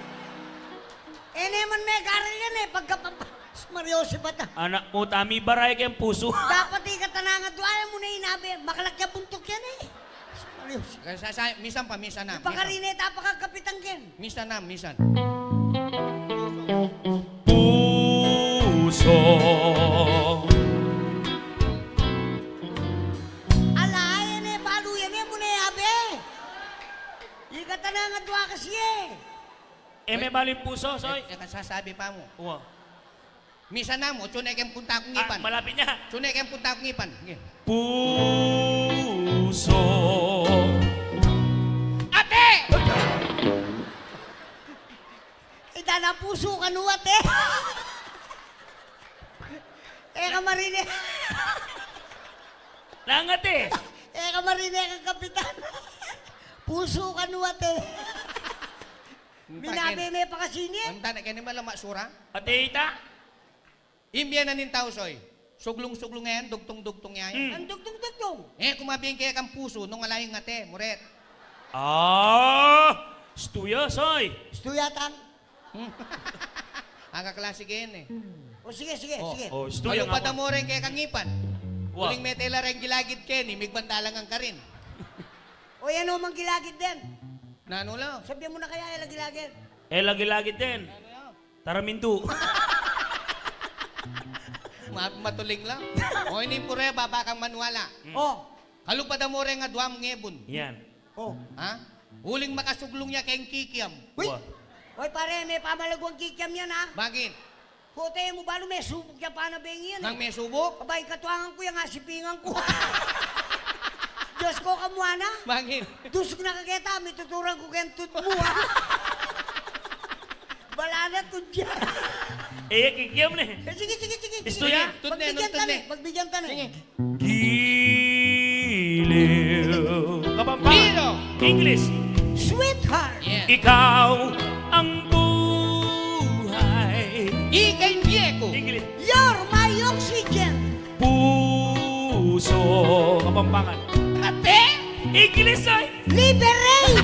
E ne man megaral yan e, pagkapampa-, Mario, si bata. Anak mu, tami baray keng pusu. Dapat ikatan na nga dua, e mu ne inabe, makalak ya buntuk yan e. Mario. Kaya sa, sa, misan pa, misan na, misan. Pakarine ta pa kang kapitan ken. Misan na, misan. Puso. Ala, e ne balu yan e, mu ne abe. Ikatan na nga dua kasi e. E me balu ing puso, Soy? E, e, kasasabi pa mu. Wa. Misan na mu, tune keng punta kung ipan. Ah, malapit na. Tune keng punta kung ipan. Sige. Puso. Ate! Ita na pusu kanu, ate. E ka marine. Nang ate. E ka marine kang kapitan. Pusu kanu ate. Minabe me pa kasi ini. Anta na keni mala masura. Ate ita? Ing bie na ning tau, Soy. Suglung-suglung ya yan, dugtung-dugtung ya yan. Hmm. Ang dugtung-dugtung. E ku mabie keka ing pusu nung ala yang ate, muret. Ah, istu ya, Soy. Istu ya tang. Hmm. Aga klase keni. O, sige, sige, sige. O, istu ya. Alupad mu reng kekang ipan. Wa. Uling mete la reng gilagid keni, migbandalangan karin. O, yan o, mang gilagid din. Nanu la? Sabian mu na kaya, e la gilagid. E la gilagid din. Taramindu. Ma-, matuling la. O, ini pure, baba kang maniwala. Hmm. O. Alupad mu reng adua mung ngebun. Yan. O. Ha? Uling makasuglung ya keng kikiam. Uy! Wa. Oy, pare, me pamalaguang kikiam yan, ha? Bakit? Kote mu balu, mesubuk ya pa na bengi yan, e. Nang mesubuk? Abay, katuangan ku yang asipingan ku. Diyos ko, kamuana. Bakit? Dusug na ka keta, mituturan ku keng tud mu, ha? Bala na tud ya. E, kikiam ne. E, sige, sige, sige, sige. Istu ya? Tud ne, pagbigyan ta ne, pagbigyan ta ne. Sige. Giliw. Kapampangan. Giliw. English. Sweetheart. Yes. Ikaw ang buhay. Ika ing bie ku. English. You're my oxygen. Puso. Kapampangan. Ate? English, ay. Liberate.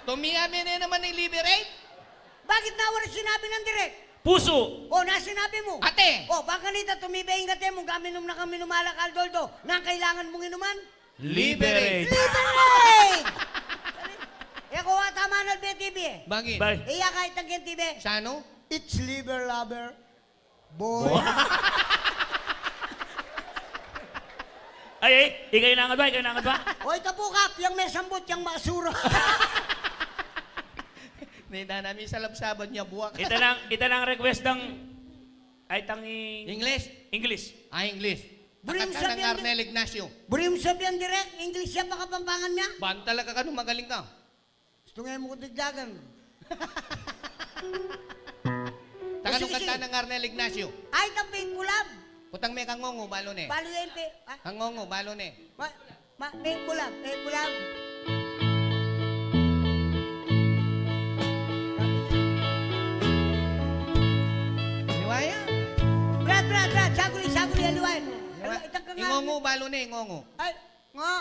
Tumia me ne naman ing liberate. Bakit na wala sinabi nang direct? Pusu. O, na sinabi mu. Ate. O, bang kanita tumibe ing ate mu, gaminum na kang minum alak, Aldoldo, nang kailangan mung inuman? Liberate. Liberate! E, kuwa tama na L B T V, e. Bakit? Bay. E, ya kahit ang T V. Sanu? It's liver lover. Boy. Ay, ay, ika inangat ba? Ika inangat ba? Oy, tapu ka, yang mesambut, yang masura. Nita na mi salabsaban ya buwak. Ita nang, ita nang request dang, ay, tang i-, English? English. Ah, English. Buri mu sabian, Arnel Ignacio. Buri mu sabian direct, English ya, pakapampangan ya. Ban talaga kanu magaling ka. Stunge mu ku digdagan. Takanung kanta nang Arnel Ignacio. Ay, itang Faithful Love. Kutang me kang ngungu, balu ne. Balu ya ing pe-, ah? Kang ngungu, balu ne. Ma, ma, Faithful Love, Faithful Love. Liwa ya? Brad, Brad, Brad, saguli, saguli, aliwa ya. Liwa. Itang kang ngungu, balu ne, ngungu. Ay, Ngo.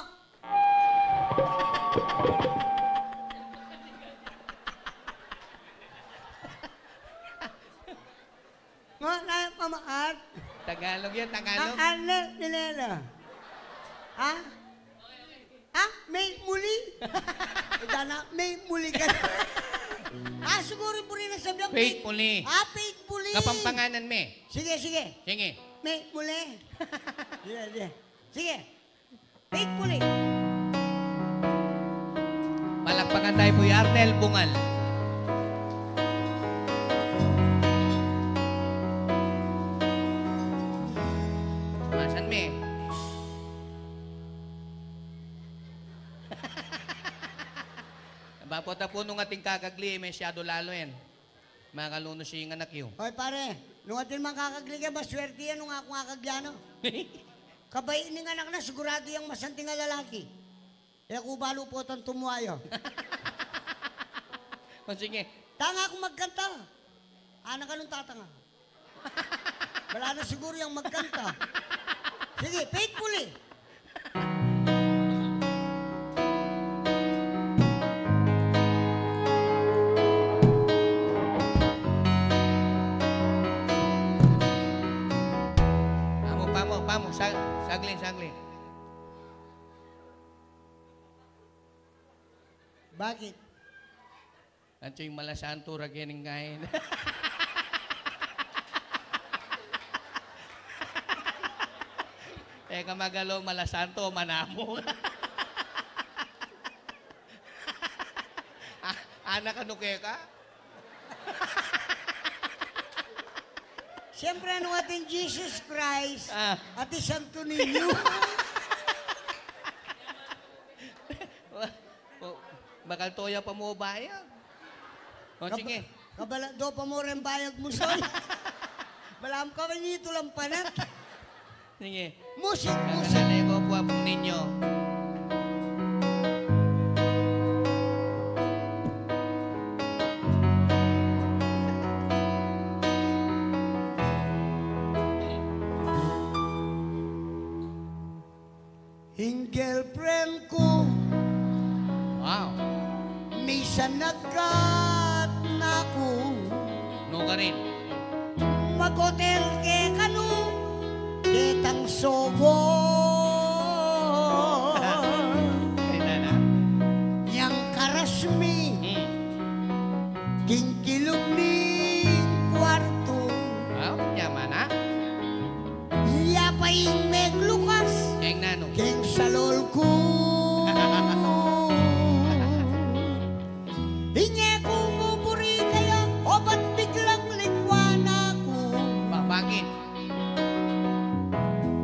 Ngo, na pamaat. Tagalog yan, Tagalog. Ang Arnel Pineda. Ha? Ha? May muli? Ika na, may muli ka na. Ah, siguro buri nang sabian, Faithfully. Ah, faithfully. Kapampanganan me. Sige, sige. Sige. May muli. Sige, sige. Sige. Faithfully. Palakpakan tayo po kay Arnel Bungal. Masan me? Ba, pota po nung ating kakagli, masyado lalo yan. Makalunus ya ing anak yu. Oy, pare, nung atin mang kakagli ke, maswerte ya nung aku ngakagli, no? Kabayi ning anak na, sigurado yang masanting a lalaki. E ku balu potang tumua ya. O, sige. Tanga kung magkanta. Anak, anung tatanga? Bala na siguro yang magkanta. Sige, faithfully. Pamu, pamu, pamu. Sa-, saglit, saglit. Bakit? Anting malasanto ra kening kain. Teka, magalo, malasanto, manamu. Ah, anak, anu keka? Siyempre, anu atin, Jesus Christ, ah, atin Santo Niño. O, bakal toya pa mu bayag. O, kab-, sige. Kabala, do pa mu reng bayag mu, Soy. Balamu ka, ini tulang panat. Sige. Musik, musik. Eko po, Apung Ninyo. Ing girlfriend ku, wow, misan agkat na ku. Nukarin? Mag-hotel kekanu, ketang Sogo. Ay, nana. Yang karas mi, hmm, king kilub ning kuartu. Wow, yaman na. Iya pa ing meglukas keng nanu? Keng salol ku. Inya ku buburi kaya, obat biglang lingwa na ku. Ba-, bakit?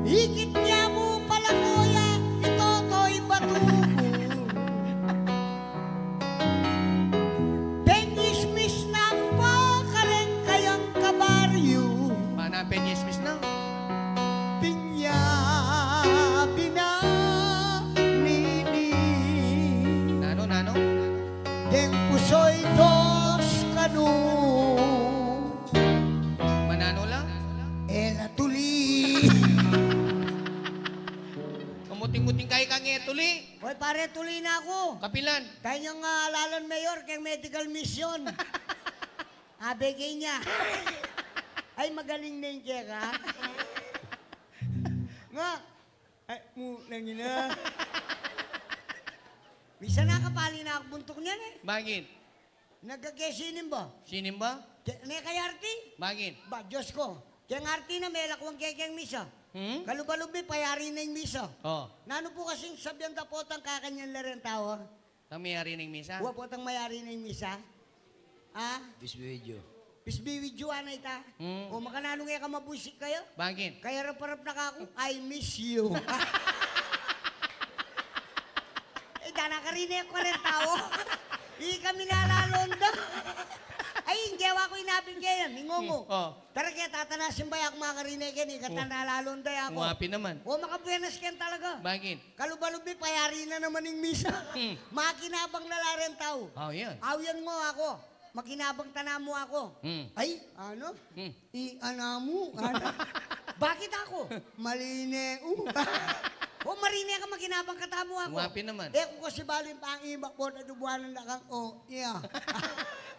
Ikit nya mu pala kuya, itotoy batu ku. Penyismis na pa kareng kayang kabaryu. Mana penyismis na? Pinya bina nini. Nanu, nanu? Deng pusoy dos kanu. Mananu la? E la tuli. Mamuting-muting kay kang e tuli. Oy, pare, tuli na ku. Kapilan? Kaya niyang, ah, lalan mayor keng medical mission. Abe kanya. Ay, magaling na ing keka. Nga. Ay, mu, nangina. Misan nakapali na ku buntuk niyan e. Bakit? Nagkakesinim ba? Sinim ba? Ke-, ne kay arti? Bakit? Ba, Diyos ko. Keng arti na, melakwang ke keng misa. Hmm? Kalubalub mi, payari na ing misa. Oh. Nanu pu kasing sabian da potang kakanyan la reng tau? Tang mayari na ing misa? Wa potang mayari na ing misa. Ha? Bisbiwidyo. Bisbiwidyo, ana ita. Hmm. O, makananu nge ka mabuisik kaya? Bakit? Kaya arap-arap na ka ku, "I miss you." E, da na karine ku kareng tau. Ikami na lalonda. Ay, ing gewa ku inabing kaya, mingongo. Hmm. Oh. Tara ke, tata na simbay aku makarine ke, ni katan na lalonda ya ku. Nguapi naman. O, makabuenas ken talaga. Bakit? Kalubalub mi, payari na naman ing misa. Hmm. Makinabang na la reng tau. Oh, yan. Aw, yan ngo aku. Makinabang ta na mu aku. Hmm. Ay, ano? Hmm. I, ana mu? Ano? Bakit aku? Marine u. O, marine ka, makinabang ka ta mu aku. Nguapi naman. E ku kasi balu ing pangibat, bota dubuanan da kang o, iya.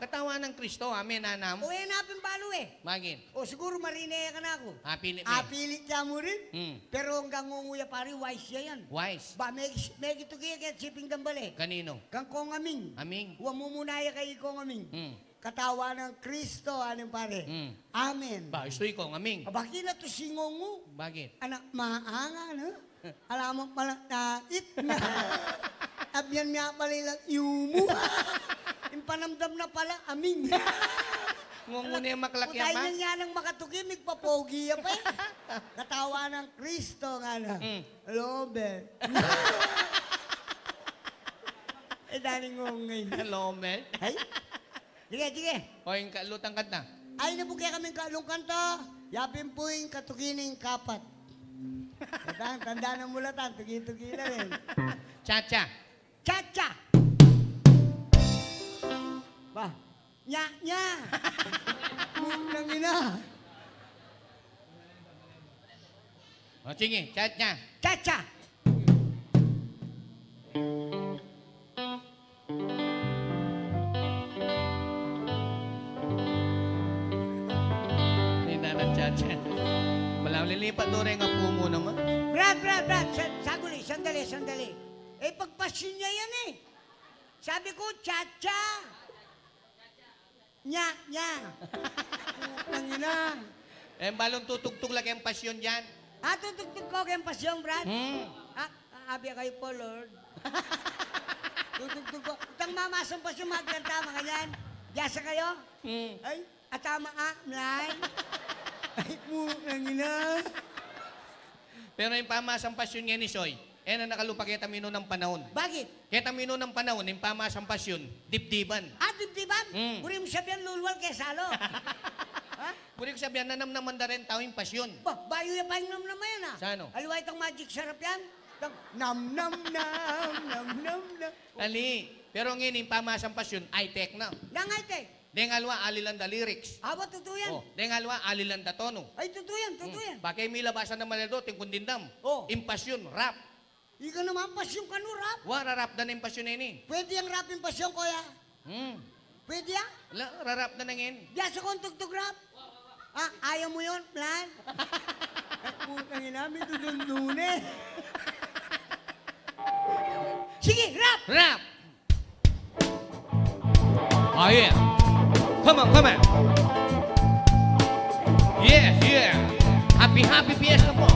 Katawan nang Kristo, amen, ana mu. O, e na pin balu e. Bakit? O, siguru marine ya kanaku. Apilit me. Apilit ya mu rin. Hmm. Pero anggang ngungu ya, pare, wise ya yan. Wise. Ba, megi-, megituki ya keti Siping Dambale. Kaninu? Kang Kong Aming. Aming. Wa, mumuna ya kay Kong Aming. Hmm. Katawan nang Kristo, aning pare. Hmm. Amen. Ba, istu i Kong Aming. Aba, kina tu si ngungu. Bakit? Anak maangan, ha? Ala mu pala nait. Abian mi apalilang yumu. Ing panamdam na pala, aming. Ngungu ne maklak ya, putay ma? Nya nang makatuki, migpapogi ya pa e. Katawan nang Kristo ngana. Hmm. Lobel. E, dani ngungu. Lobel. Ay? Sige, sige. O, ing kalutang kanta. Ay, nabuke kaming kalung kanta. Yapin pu ing katuki ning kapat. Tanda, tanda na mu la tan, tuki-tuki na rin. Cha-cha. Cha-cha. Ba, nya-nya. Putang ina. O, sige, cha-cha. Cha-cha. Ay, nanang cha-cha. Malam lilipat do reng apu mu naman. Brad, Brad, Brad, sa-, saguli, sandali, sandali. E, pagpasyon niya yan e. Sabi ko, cha-cha. Nya, nya. Putang ina. E, balung tutugtug la keng pasyon dian. A, tutugtug ko keng pasyon, Brad? Hmm. A, abi kayu po, Lord. Tutugtug ko. Itang mamasang pasyon, magkanta, mga yan. Biyasa kayu? Hmm. Ay, atama, a, mlay. Ay, putang ina. Pero ing pamasang pasyon ngeni, Soy, e na nakalupa keta minunang panaun. Bakit? Keta minunang panaun, ing pamasang pasyon, dibdiban. A, dibdiban? Mm. Buri mu sabian lulwal ke salo. Ha? Buri ku sabian, nanamnaman da ring tau ing pasyun. Ba, bayu ya pa ing namnam a yan, ah. Sanu? Aliwa itang Magic Sarap yan. Itang nam, nam, nam, nam, nam, nam. Ali, pero ngeni ing pamasang pasyun, high-tech na. Nang high-tech? Deng aliwa, alilan da lyrics. Awa, tutu yan. O, deng aliwa, alilan da tonu. Ay, tutu yan, tutu yan. Bakit milabasan na malado, tingkundin dam. O. Ing pasyun, rap. Ika naman, pasyun kanu, rap? Wa, rarap da na ing pasyun ini. Pwede yang rap ing pasyun, kuya? Hmm. Pwede ya? La, rarap da na ngeni. Biasa kong tugtug rap. Ah, ayaw mu yun, plan? Ay, putang ina, mi tutundun eh. Sige, rap! Rap! Oh, yeah. Come on, come on. Yeah, yeah. Happy, happy fiesta po.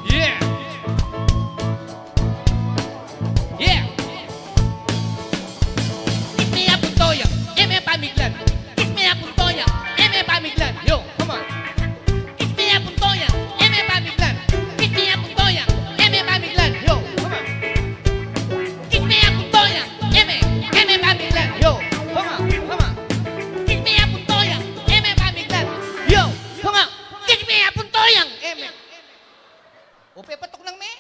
Yeah. Yeah. Kisme ya punto yang, e me pamiglan. Kisme ya punto yang, e me pamiglan. Yo, come on. Kisme ya punto yang, e me pamiglan. Kisme ya punto yang, e me pamiglan. Yo, come on. Kisme ya punto yang, e me, e me pamiglan. Yo, come on, come on. Kisme ya punto yang, e me pamiglan. Yo, come on. Kisme ya punto yang, e me. O, pepatuk nang me?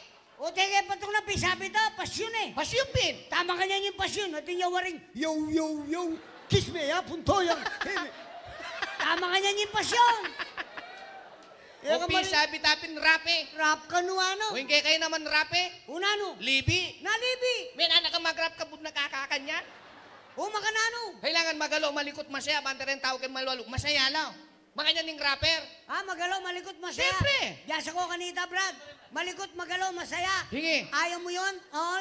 O, teka, patuk na, pisabi ta, pasyun e. Pasyun pin. Tama kanyan ing pasyun, atin ya waring, yo, yo, yo. Kisme ya punto yang. Tama kanyan ing pasyun. E, o, ka mari- pisabi ta pin rap e. Rap kanu, anu? O, ing kekayu naman rap e. O nanu? Libi. Na libi. Menana ka mag-rap kabud nakakakanyan. O, makananu? Kailangan magalo, malikut, masaya, banta reng tau keng malualu. Masaya la. Makanyan ing rapper. Ah, magalo, malikut, masaya. Siyempre. Biasa ko kanita, Brad. Malikut, magalo, masaya. Hingi. Ayaw mu yun? O,